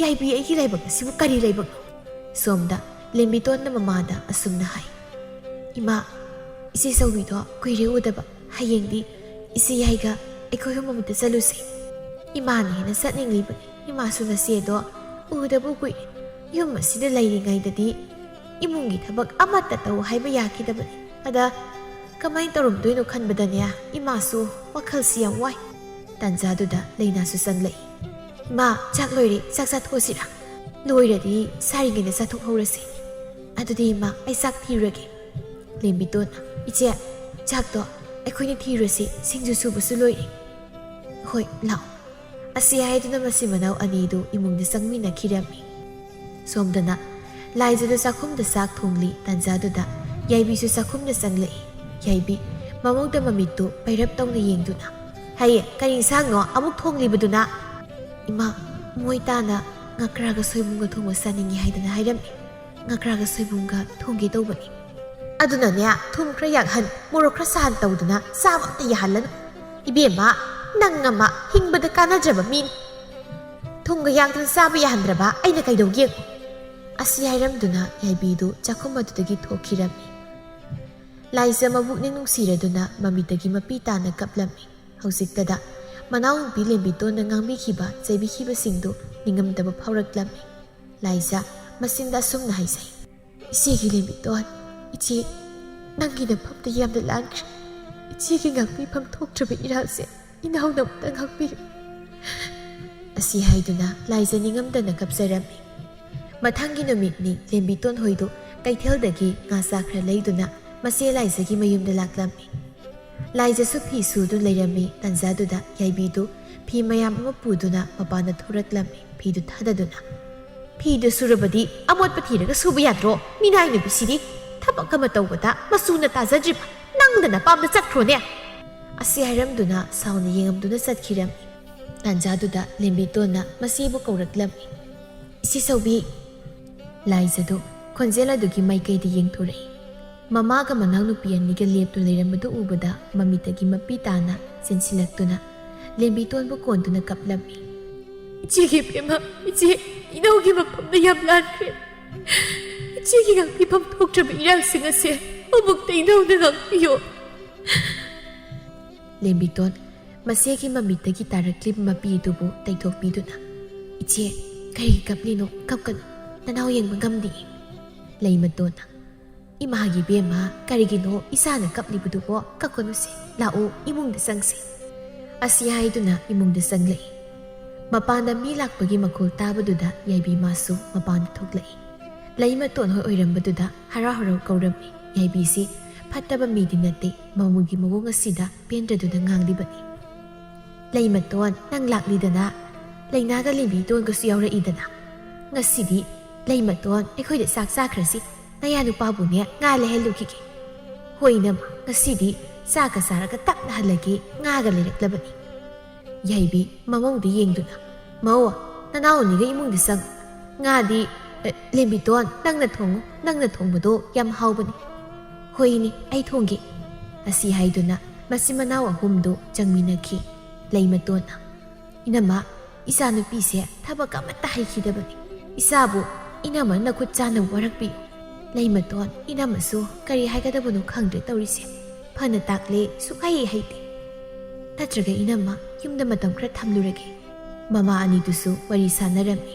ꯌꯥꯏꯕꯤ, ꯑꯩꯒꯤ ꯂꯥꯏꯕꯛ ꯑꯁꯤꯕꯨ ꯀꯔꯤ ꯂꯥꯏꯕꯛꯅꯣ?" ꯁꯣꯝꯗ ꯂꯦꯝꯕꯤꯇꯣꯟꯅ ꯃꯃꯥꯗ ꯑꯁꯨꯝꯅ ꯍꯥꯏ, "ꯏꯃꯥ, ꯏꯆꯦ ꯆꯧꯕꯤꯗꯣ ꯀꯨꯏꯔꯦ ꯎꯗꯕ꯫ ꯍꯌꯦꯡꯗꯤ ꯏꯆꯦ ꯌꯥꯏꯒ ꯑꯩꯈꯣꯏ ꯑꯍꯨꯝ ꯑꯃꯨꯛꯇ ꯆꯠꯂꯨꯁꯦ꯫ ꯏꯃꯥꯅ ꯍꯦꯟꯅ ꯆꯠꯅꯤꯡꯂꯤꯕꯅꯤ꯫ ꯏꯃꯥꯁꯨ ꯅꯆꯦꯗꯣ ꯎꯗꯕ ꯀꯨꯏꯔꯦ꯫ ꯌꯨꯝ ꯑꯁꯤꯗ ꯂꯩꯔꯤꯉꯩꯗꯗꯤ ꯏꯃꯨꯡꯒꯤ ꯊꯕꯛ ꯑꯃꯠꯇ ꯇꯧ ꯍꯥꯏꯕ ꯌꯥꯈꯤꯗꯕꯅꯤ꯫ ꯑꯗ ꯀꯃꯥꯏꯅ ꯇꯧꯔꯝꯗꯣꯏꯅꯣ ꯈꯟꯕꯗꯅꯦ ꯏꯃꯥꯁꯨ ꯋꯥꯈꯜꯁꯤ ꯌꯥꯝ ꯋꯥꯏ꯫" ꯇꯥꯟꯖꯥꯗꯨꯗ ꯂꯩꯅꯥꯁꯨ ꯆꯪꯂꯛꯏ꯫ "ꯏꯃꯥ, ꯆꯥꯛ ꯂꯣꯏꯔꯦ, ꯆꯥꯛ ꯆꯥꯊꯣꯛꯑꯁꯤꯔꯥ? ꯂꯣꯏꯔꯗꯤ ꯁꯥꯔꯤꯉꯩꯗ ꯆꯥꯊꯣꯛꯍꯧꯔꯁꯤ꯫" "ꯑꯗꯨꯗꯤ ꯏꯃꯥ, ꯑꯩ ꯆꯥꯛ ꯊꯤꯔꯨꯔꯒꯦ꯫" ꯂꯦꯝꯕꯤꯇꯣꯟꯅ, "ꯏꯆꯦ, ꯆꯥꯛꯇꯣ ꯑꯩꯈꯣꯏꯅ ꯊꯤꯔꯨꯔꯁꯤ, ꯁꯤꯡꯖꯨ ꯁꯨꯕꯁꯨ ꯂꯣꯏꯔꯦ꯫" "ꯍꯣꯏ, ꯂꯥꯛꯑꯣ꯫" ꯑꯁꯤ ꯍꯥꯏꯗꯨꯅ ꯃꯆꯤꯟ ꯃꯅꯥꯎ ꯑꯅꯤꯗꯨ ꯏꯃꯨꯡꯗ ꯆꯪꯃꯤꯟꯅꯈꯤꯔꯝꯃꯤ꯫ ꯁꯣꯝꯗꯅ ꯂꯥꯏꯖꯗꯨ ꯆꯥꯛꯈꯨꯝꯗ ꯆꯥꯛ ꯊꯣꯡꯂꯤ꯫ ꯇꯥꯟꯖꯥꯗꯨꯗ ꯌꯥꯏꯕꯤꯁꯨ ꯆꯥꯛꯈꯨꯝꯗ ꯆꯪꯂꯛꯏ꯫ ꯌꯥꯏꯕꯤ ꯃꯃꯧꯗ ꯃꯃꯤꯠꯇꯨ ꯄꯩꯔꯞ ꯇꯧꯅ ꯌꯦꯡꯗꯨꯅ, "ꯍꯩꯌꯦ, ꯀꯔꯤ ꯏꯟꯁꯥꯡꯅꯣ ꯑꯃꯨꯛ ꯊꯣꯡꯂꯤꯕꯗꯨꯅ?" "ꯏꯃꯥ, ꯃꯣꯏ ꯇꯥꯅ ꯉꯀ꯭ꯔꯥꯒ ꯁꯣꯏꯕꯨꯝꯒ ꯊꯣꯡꯕ ꯆꯥꯅꯤꯡꯉꯤ ꯍꯥꯏꯗꯅ ꯍꯥꯏꯔꯝꯃꯤ꯫ ꯉꯀ꯭ꯔꯥꯒ ꯁꯣꯏꯕꯨꯝꯒ ꯊꯣꯡꯒꯦ ꯇꯧꯕꯅꯤ꯫" "ꯑꯗꯨꯅꯅꯦ, ꯊꯨꯝ ꯈꯔ ꯌꯥꯛꯍꯟ, ꯃꯣꯔꯣꯛ ꯈꯔ ꯁꯥꯍꯟ ꯇꯧꯗꯨꯅ ꯆꯥꯕ ꯑꯝꯇ ꯌꯥꯍꯜꯂꯅꯨ꯫ ꯏꯕꯦꯝꯃ, ꯅꯪ ꯑꯃ ꯍꯤꯡꯕꯗ ꯀꯥꯟꯅꯗ꯭ꯔꯕ ꯃꯤꯅꯤ꯫ ꯊꯨꯝꯒ ꯌꯥꯛꯇꯅ ꯆꯥꯕ ꯌꯥꯍꯟꯗ꯭ꯔꯕ ꯑꯩꯅ ꯀꯩꯗꯧꯒꯦ?" ꯑꯁꯤ ꯍꯥꯏꯔꯝꯗꯨꯅ ꯌꯥꯏꯕꯤꯗꯨ ꯆꯥꯛꯈꯨꯝ ꯑꯗꯨꯗꯒꯤ ꯊꯣꯛꯈꯤꯔꯝꯃꯤ꯫ ꯂꯥꯏꯖ ꯃꯕꯨꯛꯅꯤꯡ ꯅꯨꯡꯁꯤꯔꯗꯨꯅ ꯃꯃꯤꯠꯇꯒꯤ ꯃꯄꯤ ꯇꯥꯅ ꯀꯞꯂꯝꯃꯤ꯫ ꯍꯧꯖꯤꯛꯇꯗ ꯃꯅꯥꯎꯅꯨꯄꯤ ꯂꯦꯝꯕꯤꯇꯣꯟꯅ ꯉꯥꯡꯕꯤꯈꯤꯕ, ꯆꯩꯕꯤꯈꯤꯕꯁꯤꯡꯗꯨ ꯅꯤꯡꯉꯝꯗꯕ ꯐꯥꯎꯔꯛꯂꯝꯃꯤ꯫ ꯂꯥꯏꯖ ꯃꯆꯤꯟꯗ ꯑꯁꯨꯝꯅ ꯍꯥꯏꯖꯩ, "ꯏꯆꯦꯒꯤ ꯂꯦꯝꯕꯤꯇꯣꯟ, ꯏꯆꯦ, ꯅꯪꯒꯤ ꯅꯐꯝꯗ ꯌꯥꯝꯅ ꯂꯥꯟꯈ꯭ꯔꯦ꯫ ꯏꯆꯦꯒꯤ ꯉꯥꯛꯄꯤꯐꯝ ꯊꯣꯛꯇ꯭ꯔꯕ ꯏꯔꯥꯜꯁꯦ ꯏꯅꯥꯎꯅ ꯑꯃꯨꯛꯇ ꯉꯥꯛꯄꯤꯌꯨ꯫" ꯑꯁꯤ ꯍꯥꯏꯗꯨꯅ ꯂꯥꯏꯖ ꯅꯤꯡꯉꯝꯗꯅ ꯀꯞꯆꯔꯝꯃꯤ꯫ ꯃꯊꯪꯒꯤ ꯅꯨꯃꯤꯠꯅꯤ꯫ ꯂꯦꯝꯕꯤꯇꯣꯟ ꯍꯣꯏꯗꯨ ꯀꯩꯊꯦꯜꯗꯒꯤ ꯉꯥ ꯆꯥꯛ ꯈꯔ ꯂꯩꯗꯨꯅ ꯃꯆꯦ ꯂꯥꯏꯖꯒꯤ ꯃꯌꯨꯝꯗ ꯂꯥꯛꯂꯝꯃꯤ꯫ ꯂꯥꯏꯖꯁꯨ ꯐꯤ ꯁꯨꯗꯨꯅ ꯂꯩꯔꯝꯃꯤ꯫ ꯇꯥꯟꯖꯥꯗꯨꯗ ꯌꯥꯏꯕꯤꯗꯨ ꯐꯤ ꯃꯌꯥꯝ ꯑꯃ ꯄꯨꯗꯨꯅ ꯃꯄꯥꯟꯗ ꯊꯣꯔꯛꯂꯝꯃꯤ꯫ ꯐꯤꯗꯨ ꯊꯥꯗꯗꯨꯅ, "ꯐꯤꯗꯨ ꯁꯨꯔꯕꯗꯤ ꯑꯃꯣꯠꯄ ꯊꯤꯔꯒ ꯁꯨꯕ ꯌꯥꯗ꯭ꯔꯣ? ꯃꯤꯅꯥꯏ ꯅꯨꯄꯤꯁꯤꯗꯤ ꯊꯕꯛ ꯑꯃ ꯇꯧꯕꯗ ꯃꯆꯨꯅ ꯇꯥꯖꯗ꯭ꯔꯤꯕ ꯅꯪꯗ ꯅꯄꯥꯝꯗ ꯆꯠꯈ꯭ꯔꯣꯅꯦ!" ꯑꯁꯤ ꯍꯥꯏꯔꯝꯗꯨꯅ ꯁꯥꯎꯅ ꯌꯦꯡꯉꯝꯗꯨꯅ ꯆꯠꯈꯤꯔꯝꯃꯤ꯫ ꯇꯥꯟꯖꯥꯗꯨꯗ ꯂꯦꯝꯕꯤꯇꯣꯟꯅ ꯃꯆꯦꯕꯨ ꯀꯧꯔꯛꯂꯝꯃꯤ꯫ "ꯏꯆꯦ ꯆꯧꯕꯤ!" ꯂꯥꯏꯖꯗꯨ ꯈꯣꯟꯖꯦꯜ ꯑꯗꯨꯒꯤ ꯃꯥꯏꯀꯩꯗ ꯌꯦꯡꯊꯣꯔꯛꯏ꯫ ꯃꯃꯥꯒ ꯃꯅꯥꯎꯅꯨꯄꯤ ꯑꯅꯤꯒ ꯂꯦꯞꯇꯨꯅ ꯂꯩꯔꯝꯕꯗꯨ ꯎꯕꯗ ꯃꯃꯤꯠꯇꯒꯤ ꯃꯄꯤ ꯇꯥꯅ ꯆꯦꯟꯁꯤꯜꯂꯛꯇꯨꯅ ꯂꯦꯝꯕꯤꯇꯣꯟꯕꯨ ꯀꯣꯟꯗꯨꯅ ꯀꯞꯂꯝꯃꯤ꯫ "ꯏꯆꯦꯒꯤ ꯏꯕꯦꯝꯃ, ꯏꯆꯦ, ꯏꯅꯧꯒꯤ ꯃꯐꯝꯗ ꯌꯥꯝ ꯂꯥꯟꯈ꯭ꯔꯦ꯫ ꯏꯆꯦꯒꯤ ꯉꯥꯛꯄꯤꯐꯝ ꯊꯣꯛꯇ꯭ꯔꯕ ꯏꯔꯥꯜꯁꯤꯡ ꯑꯁꯦ ꯑꯃꯨꯛꯇ ꯏꯅꯧꯅ ꯉꯥꯛꯄꯤꯌꯨ꯫" ꯂꯦꯝꯕꯤꯇꯣꯟ ꯃꯆꯦꯒꯤ ꯃꯃꯤꯠꯇꯒꯤ ꯇꯥꯔꯛꯂꯤꯕ ꯃꯄꯤ ꯑꯗꯨꯕꯨ ꯇꯩꯊꯣꯛꯄꯤꯗꯨꯅ, "ꯏꯆꯦ, ꯀꯔꯤꯒꯤ ꯀꯞꯂꯤꯅꯣ? ꯀꯞꯀꯅꯨ꯫ ꯅꯅꯥꯎ ꯌꯦꯡꯕ ꯉꯝꯗꯦ꯫" ꯂꯩꯃꯇꯣꯟꯅ, "ꯏꯃꯥꯒꯤ ꯏꯕꯦꯝꯃ, ꯀꯔꯤꯒꯤꯅꯣ ꯏꯆꯥꯅ ꯀꯞꯂꯤꯕꯗꯨꯕꯣ? ꯀꯞꯀꯅꯨꯁꯦ꯫ ꯂꯥꯛꯑꯣ, ꯏꯃꯨꯡꯗ ꯆꯪꯁꯤ꯫" ꯑꯁꯤ ꯍꯥꯏꯗꯨꯅ ꯏꯃꯨꯡꯗ ꯆꯪꯂꯛꯏ꯫ ꯃꯄꯥꯟꯗ ꯃꯤ ꯂꯥꯛꯄꯒꯤ ꯃꯈꯣꯜ ꯇꯥꯕꯗꯨꯗ ꯌꯥꯏꯕꯤ ꯃꯥꯁꯨ ꯃꯄꯥꯟꯗ ꯊꯣꯛꯂꯛꯏ꯫ ꯂꯩꯃꯇꯣꯟ ꯍꯣꯏ ꯑꯣꯏꯔꯝꯕꯗꯨꯗ ꯍꯔꯥꯎ ꯍꯔꯥꯎ ꯀꯧꯔꯝꯃꯤ꯫ ꯌꯥꯏꯕꯤꯁꯤ ꯐꯠꯇꯕ ꯃꯤꯗꯤ ꯅꯠꯇꯦ, ꯃꯃꯧꯒꯤ ꯃꯑꯣꯡ ꯑꯁꯤꯗ ꯄꯦꯟꯗ꯭ꯔꯗꯨꯅ ꯉꯥꯡꯂꯤꯕꯅꯤ꯫ "ꯂꯩꯃꯇꯣꯟ, ꯅꯪ ꯂꯥꯛꯂꯤꯗꯅ, ꯂꯩꯅꯥꯒ ꯂꯦꯝꯕꯤꯇꯣꯟꯒꯁꯨ ꯌꯥꯎꯔꯛꯏꯗꯅ꯫ ꯉꯁꯤꯗꯤ ꯂꯩꯃꯇꯣꯟ, ꯑꯩꯈꯣꯏꯗ ꯆꯥꯛ ꯆꯥꯈ꯭ꯔꯁꯤ, ꯅꯌꯥ ꯅꯨꯄꯥꯕꯨꯅꯦ ꯉꯥ ꯂꯩꯍꯜꯂꯨꯈꯤꯒꯦ꯫ ꯍꯣꯏ ꯏꯅꯝꯃ, ꯉꯁꯤꯗꯤ ꯆꯥꯛꯀ ꯆꯥꯔꯒ ꯇꯞꯅ ꯍꯜꯂꯒꯦ, ꯉꯥꯒ ꯂꯩꯔꯛꯂꯕꯅꯤ"꯫ ꯌꯥꯏꯕꯤ ꯃꯃꯧꯗ ꯌꯦꯡꯗꯨꯅ, "ꯃꯧ, ꯅꯅꯥꯎ ꯑꯅꯤꯒ ꯏꯃꯨꯡꯗ ꯆꯪꯉꯨ꯫ ꯉꯥꯗꯤ, ꯑꯦ, ꯂꯦꯝꯕꯤꯇꯣꯟ, ꯅꯪꯅ ꯊꯣꯡꯉꯨ, ꯅꯪꯅ ꯊꯣꯡꯕꯗꯣ ꯌꯥꯝ ꯍꯥꯎꯕꯅꯤ"꯫ "ꯍꯣꯏꯅꯦ, ꯑꯩ ꯊꯣꯡꯒꯦ"꯫ ꯑꯁꯤ ꯍꯥꯏꯗꯨꯅ ꯃꯆꯤꯟ ꯃꯅꯥꯎ ꯑꯍꯨꯝꯗꯨ ꯆꯪꯃꯤꯟꯅꯈꯤ꯫ ꯂꯩꯃꯇꯣꯟꯅ, "ꯏꯅꯝꯃ, ꯏꯆꯥꯅꯨꯄꯤꯁꯦ ꯊꯕꯛ ꯑꯃꯠꯇ ꯍꯩꯈꯤꯗꯕꯅꯤ꯫ ꯏꯆꯥꯕꯨ ꯏꯅꯝꯃ ꯅꯈꯨꯠ ꯆꯥꯅ ꯋꯥꯔꯛꯄꯤꯌꯨ"꯫ ꯂꯩꯃꯇꯣꯟ, ꯏꯅꯝꯃꯁꯨ ꯀꯔꯤ ꯍꯥꯏꯒꯗꯕꯅꯣ ꯈꯪꯗ꯭ꯔꯦ ꯇꯧꯔꯤꯁꯦ꯫ ꯐꯅ ꯇꯥꯛꯂꯦ, ꯁꯨꯛꯍꯩ ꯍꯩꯇꯦ꯫ "ꯅꯠꯇ꯭ꯔꯒ ꯏꯅꯝꯃ, ꯌꯨꯝꯗ ꯃꯇꯝ ꯈꯔ ꯊꯝꯂꯨꯔꯒꯦ"꯫ ꯃꯃꯥ ꯑꯅꯤꯗꯨꯁꯨ ꯋꯥꯔꯤ ꯁꯥꯟꯅꯔꯝꯃꯤ꯫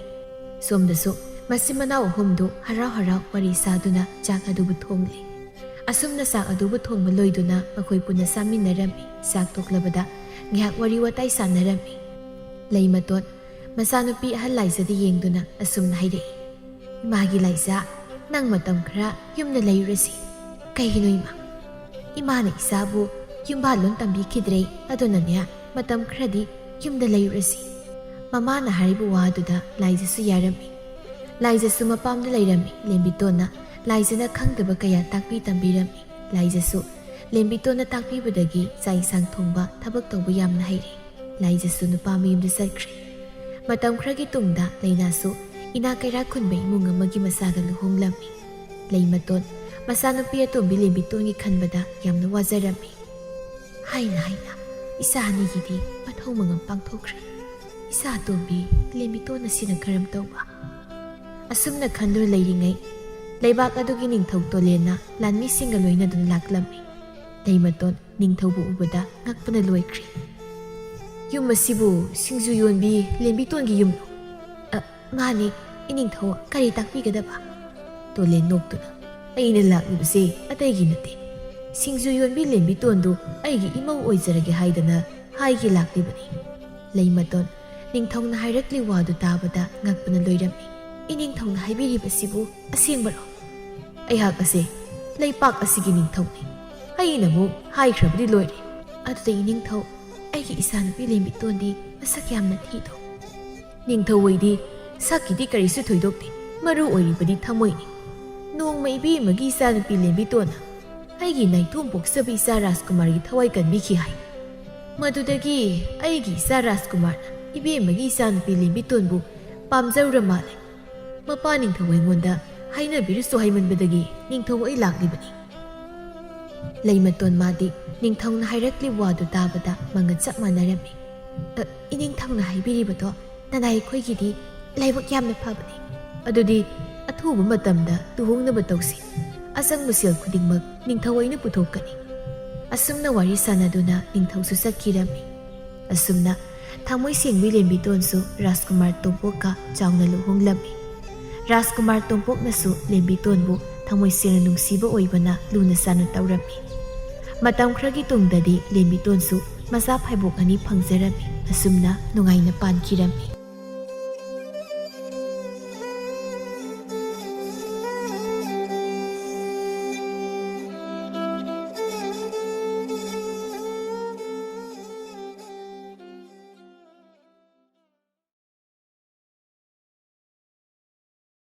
ꯁꯣꯝꯗꯁꯨ ꯃꯆꯤꯟ ꯃꯅꯥꯎ ꯑꯍꯨꯝꯗꯨ ꯍꯔꯥꯎ ꯍꯔꯥꯎ ꯋꯥꯔꯤ ꯁꯥꯗꯨꯅ ꯆꯥꯛ ꯑꯗꯨꯕꯨ ꯊꯣꯡꯂꯤ꯫ ꯑꯁꯨꯝꯅ ꯆꯥꯛ ꯑꯗꯨꯕꯨ ꯊꯣꯡꯕ ꯂꯣꯏꯗꯨꯅ ꯃꯈꯣꯏ ꯄꯨꯟꯅ ꯆꯥꯃꯤꯟꯅꯔꯝꯃꯤ꯫ ꯆꯥꯛ ꯇꯣꯛꯂꯕꯗ ꯉꯥꯏꯍꯥꯛ ꯋꯥꯔꯤ ꯋꯥꯇꯥꯏ ꯁꯥꯟꯅꯔꯝꯃꯤ꯫ ꯂꯩꯃꯇꯣꯟ ꯃꯆꯥꯅꯨꯄꯤ ꯑꯍꯜ ꯂꯥꯏꯖꯗ ꯌꯦꯡꯗꯨꯅ ꯑꯁꯨꯝꯅ ꯍꯥꯏꯔꯛꯏ, "ꯏꯃꯥꯒꯤ ꯂꯥꯏꯖ, ꯅꯪ ꯃꯇꯝ ꯈꯔ ꯌꯨꯝꯗ ꯂꯩꯔꯨꯔꯁꯤ"꯫ "ꯀꯩꯒꯤꯅꯣ ꯏꯃꯥ?" "ꯏꯃꯥꯅ ꯏꯆꯥꯕꯨ ꯌꯨꯝꯕꯥꯜꯂꯣꯟ ꯇꯝꯕꯤꯈꯤꯗ꯭ꯔꯦ, ꯑꯗꯨꯅꯅꯦ ꯃꯇꯝ ꯈꯔꯗꯤ ꯌꯨꯝꯗ ꯂꯩꯔꯨꯔꯁꯤ"꯫ ꯃꯃꯥꯅ ꯍꯥꯏꯔꯤꯕ ꯋꯥꯗꯨꯗ ꯂꯥꯏꯖꯁꯨ ꯌꯥꯔꯝꯃꯤ꯫ ꯂꯥꯏꯖꯁꯨ ꯃꯄꯥꯝꯗ ꯂꯩꯔꯝꯃꯤ꯫ ꯂꯦꯝꯕꯤꯇꯣꯟꯅ ꯂꯥꯏꯖꯅ ꯈꯪꯗꯕ ꯀꯌꯥ ꯇꯥꯛꯄꯤ ꯇꯝꯕꯤꯔꯝꯃꯤ꯫ ꯂꯥꯏꯖꯁꯨ ꯂꯦꯝꯕꯤꯇꯣꯟꯅ ꯇꯥꯛꯄꯤꯕꯗꯒꯤ ꯆꯥꯛ ꯏꯟꯁꯥꯡ ꯊꯣꯡꯕ, ꯊꯕꯛ ꯇꯧꯕ ꯌꯥꯝꯅ ꯍꯩꯔꯦ꯫ ꯂꯥꯏꯖꯁꯨ ꯅꯨꯄꯥ ꯃꯌꯨꯝꯗ ꯆꯠꯈ꯭ꯔꯦ꯫ ꯃꯇꯝ ꯈꯔꯒꯤ ꯇꯨꯡꯗ ꯂꯩꯅꯥꯁꯨ ꯏꯅꯥꯛ ꯀꯩꯔꯥꯛ ꯈꯨꯟꯕ ꯏꯃꯨꯡ ꯑꯃꯒꯤ ꯃꯆꯥꯒ ꯂꯨꯍꯣꯡꯂꯝꯃꯤ꯫ ꯂꯩꯃꯇꯣꯟ ꯃꯆꯥꯅꯨꯄꯤ ꯑꯇꯣꯝꯕꯤ ꯂꯦꯝꯕꯤꯇꯣꯟꯒꯤ ꯈꯟꯕꯗ ꯌꯥꯝꯅ ꯋꯥꯖꯔꯝꯃꯤ꯫ ꯍꯥꯏꯅ ꯍꯥꯏꯅ ꯏꯆꯥ ꯑꯅꯤꯒꯤꯗꯤ ꯃꯊꯧ ꯃꯉꯝ ꯄꯥꯡꯊꯣꯛꯈ꯭ꯔꯦ꯫ ꯏꯆꯥ ꯑꯇꯣꯝꯕꯤ ꯂꯦꯝꯕꯤꯇꯣꯟ ꯑꯁꯤꯅ ꯀꯔꯝ ꯇꯧꯕ? ꯑꯁꯨꯝꯅ ꯈꯟꯗꯨꯅ ꯂꯩꯔꯤꯉꯩ, ꯂꯩꯕꯥꯛ ꯑꯗꯨꯒꯤ ꯅꯤꯡꯊꯧ ꯇꯣꯂꯦꯟꯅ ꯂꯥꯟꯃꯤꯁꯤꯡꯒ ꯂꯣꯏꯅꯗꯨꯅ ꯂꯥꯛꯂꯝꯃꯤ꯫ ꯂꯩꯃꯇꯣꯟ ꯅꯤꯡꯊꯧꯕꯨ ꯎꯕꯗ ꯉꯛꯄꯅ ꯂꯣꯏꯈ꯭ꯔꯦ꯫ "ꯌꯨꯝ ꯑꯁꯤꯕꯨ ꯁꯤꯡꯖꯨ ꯌꯣꯟꯕꯤ ꯂꯦꯝꯕꯤꯇꯣꯟꯒꯤ ꯌꯨꯝꯂꯣ?" "ꯑ, ꯃꯥꯅꯤ, ꯏꯅꯤꯡꯊꯧ, ꯀꯔꯤ ꯇꯥꯛꯄꯤꯒꯗꯕ?" ꯇꯣꯂꯦꯟ ꯅꯣꯛꯇꯨꯅ, "ꯑꯩꯅ ꯂꯥꯛꯂꯤꯕꯁꯦ ꯑꯇꯩꯒꯤ ꯅꯠꯇꯦ, ꯁꯤꯡꯖꯨ ꯌꯣꯟꯕꯤ ꯂꯦꯝꯕꯤꯇꯣꯟꯗꯨ ꯑꯩꯒꯤ ꯏꯃꯧ ꯑꯣꯏꯖꯔꯒꯦ ꯍꯥꯏꯗꯅ ꯍꯥꯏꯒꯦ ꯂꯥꯛꯂꯤꯕꯅꯤ"꯫ ꯂꯩꯃꯇꯣꯟ ꯅꯤꯡꯊꯧꯅ ꯍꯥꯏꯔꯛꯂꯤ ꯋꯥꯗꯨ ꯇꯥꯕꯗ ꯉꯛꯄꯅ ꯂꯣꯏꯔꯝꯃꯤ꯫ "ꯏꯅꯤꯡꯊꯧꯅ ꯍꯥꯏꯕꯤꯔꯤꯕꯁꯤꯕꯨ ꯑꯁꯦꯡꯕꯔꯣ? ꯑꯩꯍꯥꯛ ꯑꯁꯦ ꯂꯩꯄꯥꯛ ꯑꯁꯤꯒꯤ ꯅꯤꯡꯊꯧꯅꯤ꯫ ꯑꯩꯅ ꯑꯃꯨꯛ ꯍꯥꯏꯈ꯭ꯔꯕꯗꯤ ꯂꯣꯏꯔꯦ꯫ ꯑꯗꯨꯗ ꯏꯅꯤꯡꯊꯧ, ꯑꯩꯒꯤ ꯏꯆꯥꯅꯨꯄꯤ ꯂꯦꯝꯕꯤꯇꯣꯟꯗꯤ ꯃꯁꯛ ꯌꯥꯝꯅ ꯊꯤꯗꯣ?" "ꯅꯤꯡꯊꯧ ꯑꯣꯏꯗꯤ ꯁꯛꯀꯤꯗꯤ ꯀꯔꯤꯁꯨ ꯊꯣꯏꯗꯣꯛꯇꯦ, ꯃꯔꯨ ꯑꯣꯏꯔꯤꯕꯗꯤ ꯊꯃꯣꯏꯅꯤ꯫ ꯅꯣꯡꯃ ꯏꯕꯦꯝꯃꯒꯤ ꯏꯆꯥꯅꯨꯄꯤ ꯂꯦꯝꯕꯤꯇꯣꯟꯅ ꯑꯩꯒꯤ ꯅꯥꯏꯇꯣꯝ ꯄꯣꯛꯆꯕ ꯏꯆꯥ ꯔꯥꯖꯀꯨꯃꯥꯔꯒꯤ ꯊꯋꯥꯏ ꯀꯟꯕꯤꯈꯤ ꯍꯥꯏ꯫ ꯃꯗꯨꯗꯒꯤ ꯑꯩꯒꯤ ꯏꯆꯥ ꯔꯥꯖꯀꯨꯃꯥꯔꯅ ꯏꯕꯦꯝꯃꯒꯤ ꯏꯆꯥꯅꯨꯄꯤ ꯂꯦꯝꯕꯤꯇꯣꯟꯕꯨ ꯄꯥꯝꯖꯔꯨꯔ ꯃꯥꯜꯂꯦ꯫ ꯃꯄꯥ ꯅꯤꯡꯊꯧ ꯑꯩꯉꯣꯟꯗ ꯍꯥꯏꯅꯕꯤꯔꯁꯨ ꯍꯥꯏꯃꯟꯕꯗꯒꯤ ꯅꯤꯡꯊꯧ ꯑꯩ ꯂꯥꯛꯂꯤꯕꯅꯤ꯫" ꯂꯩꯃꯇꯣꯟ ꯃꯥꯗꯤ ꯅꯤꯡꯊꯧꯅ ꯍꯥꯏꯔꯛꯂꯤꯕ ꯋꯥꯗꯨ ꯇꯥꯕꯗ ꯃꯪꯒ ꯆꯞ ꯃꯥꯟꯅꯔꯝꯃꯤ꯫ "ꯑ, ꯏꯅꯤꯡꯊꯧꯅ ꯍꯥꯏꯕꯤꯔꯤꯕꯗꯣ ꯅꯅꯥꯏ ꯑꯩꯈꯣꯏꯒꯤꯗꯤ ꯂꯥꯏꯕꯛ ꯌꯥꯝꯅ ꯐꯕꯅꯤ꯫ ꯑꯗꯨꯗꯤ ꯑꯊꯨꯕ ꯃꯇꯝꯗ ꯂꯨꯍꯣꯡꯅꯕ ꯇꯧꯁꯤ꯫ ꯑꯆꯪꯕ ꯁꯦꯜ ꯈꯨꯗꯤꯡꯃꯛ ꯅꯤꯡꯊꯧ ꯑꯩꯅ ꯄꯨꯊꯣꯛꯀꯅꯤ꯫" ꯑꯁꯨꯝꯅ ꯋꯥꯔꯤ ꯁꯥꯟꯅꯗꯨꯅ ꯅꯤꯡꯊꯧꯁꯨ ꯆꯠꯈꯤꯔꯝꯃꯤ꯫ ꯑꯁꯨꯝꯅ ꯊꯃꯣꯏ ꯁꯦꯡꯕꯤ ꯂꯦꯝꯕꯤꯇꯣꯟꯁꯨ ꯔꯥꯖꯀꯨꯃꯥꯔ ꯇꯣꯝꯄꯣꯛꯀ ꯆꯥꯎꯅ ꯂꯨꯍꯣꯡꯂꯝꯃꯤ꯫ ꯔꯥꯖꯀꯨꯃꯥꯔ ꯇꯣꯝꯄꯣꯛꯅꯁꯨ ꯂꯦꯝꯕꯤꯇꯣꯟꯕꯨ ꯊꯃꯣꯏ ꯁꯦꯡꯅ ꯅꯨꯡꯁꯤꯕ ꯑꯣꯏꯕꯅ ꯂꯨꯅ ꯆꯥꯟꯅ ꯇꯧꯔꯝꯃꯤ꯫ ꯃꯇꯝ ꯈꯔꯒꯤ ꯇꯨꯡꯗꯗꯤ ꯂꯦꯝꯕꯤꯇꯣꯟꯁꯨ ꯃꯆꯥ ꯐꯥꯏꯕꯣꯛ ꯑꯅꯤ ꯐꯪꯖꯔꯝꯃꯤ꯫ ꯑꯁꯨꯝꯅ ꯅꯨꯡꯉꯥꯏꯅ ꯄꯥꯟꯈꯤꯔꯝꯃꯤ꯫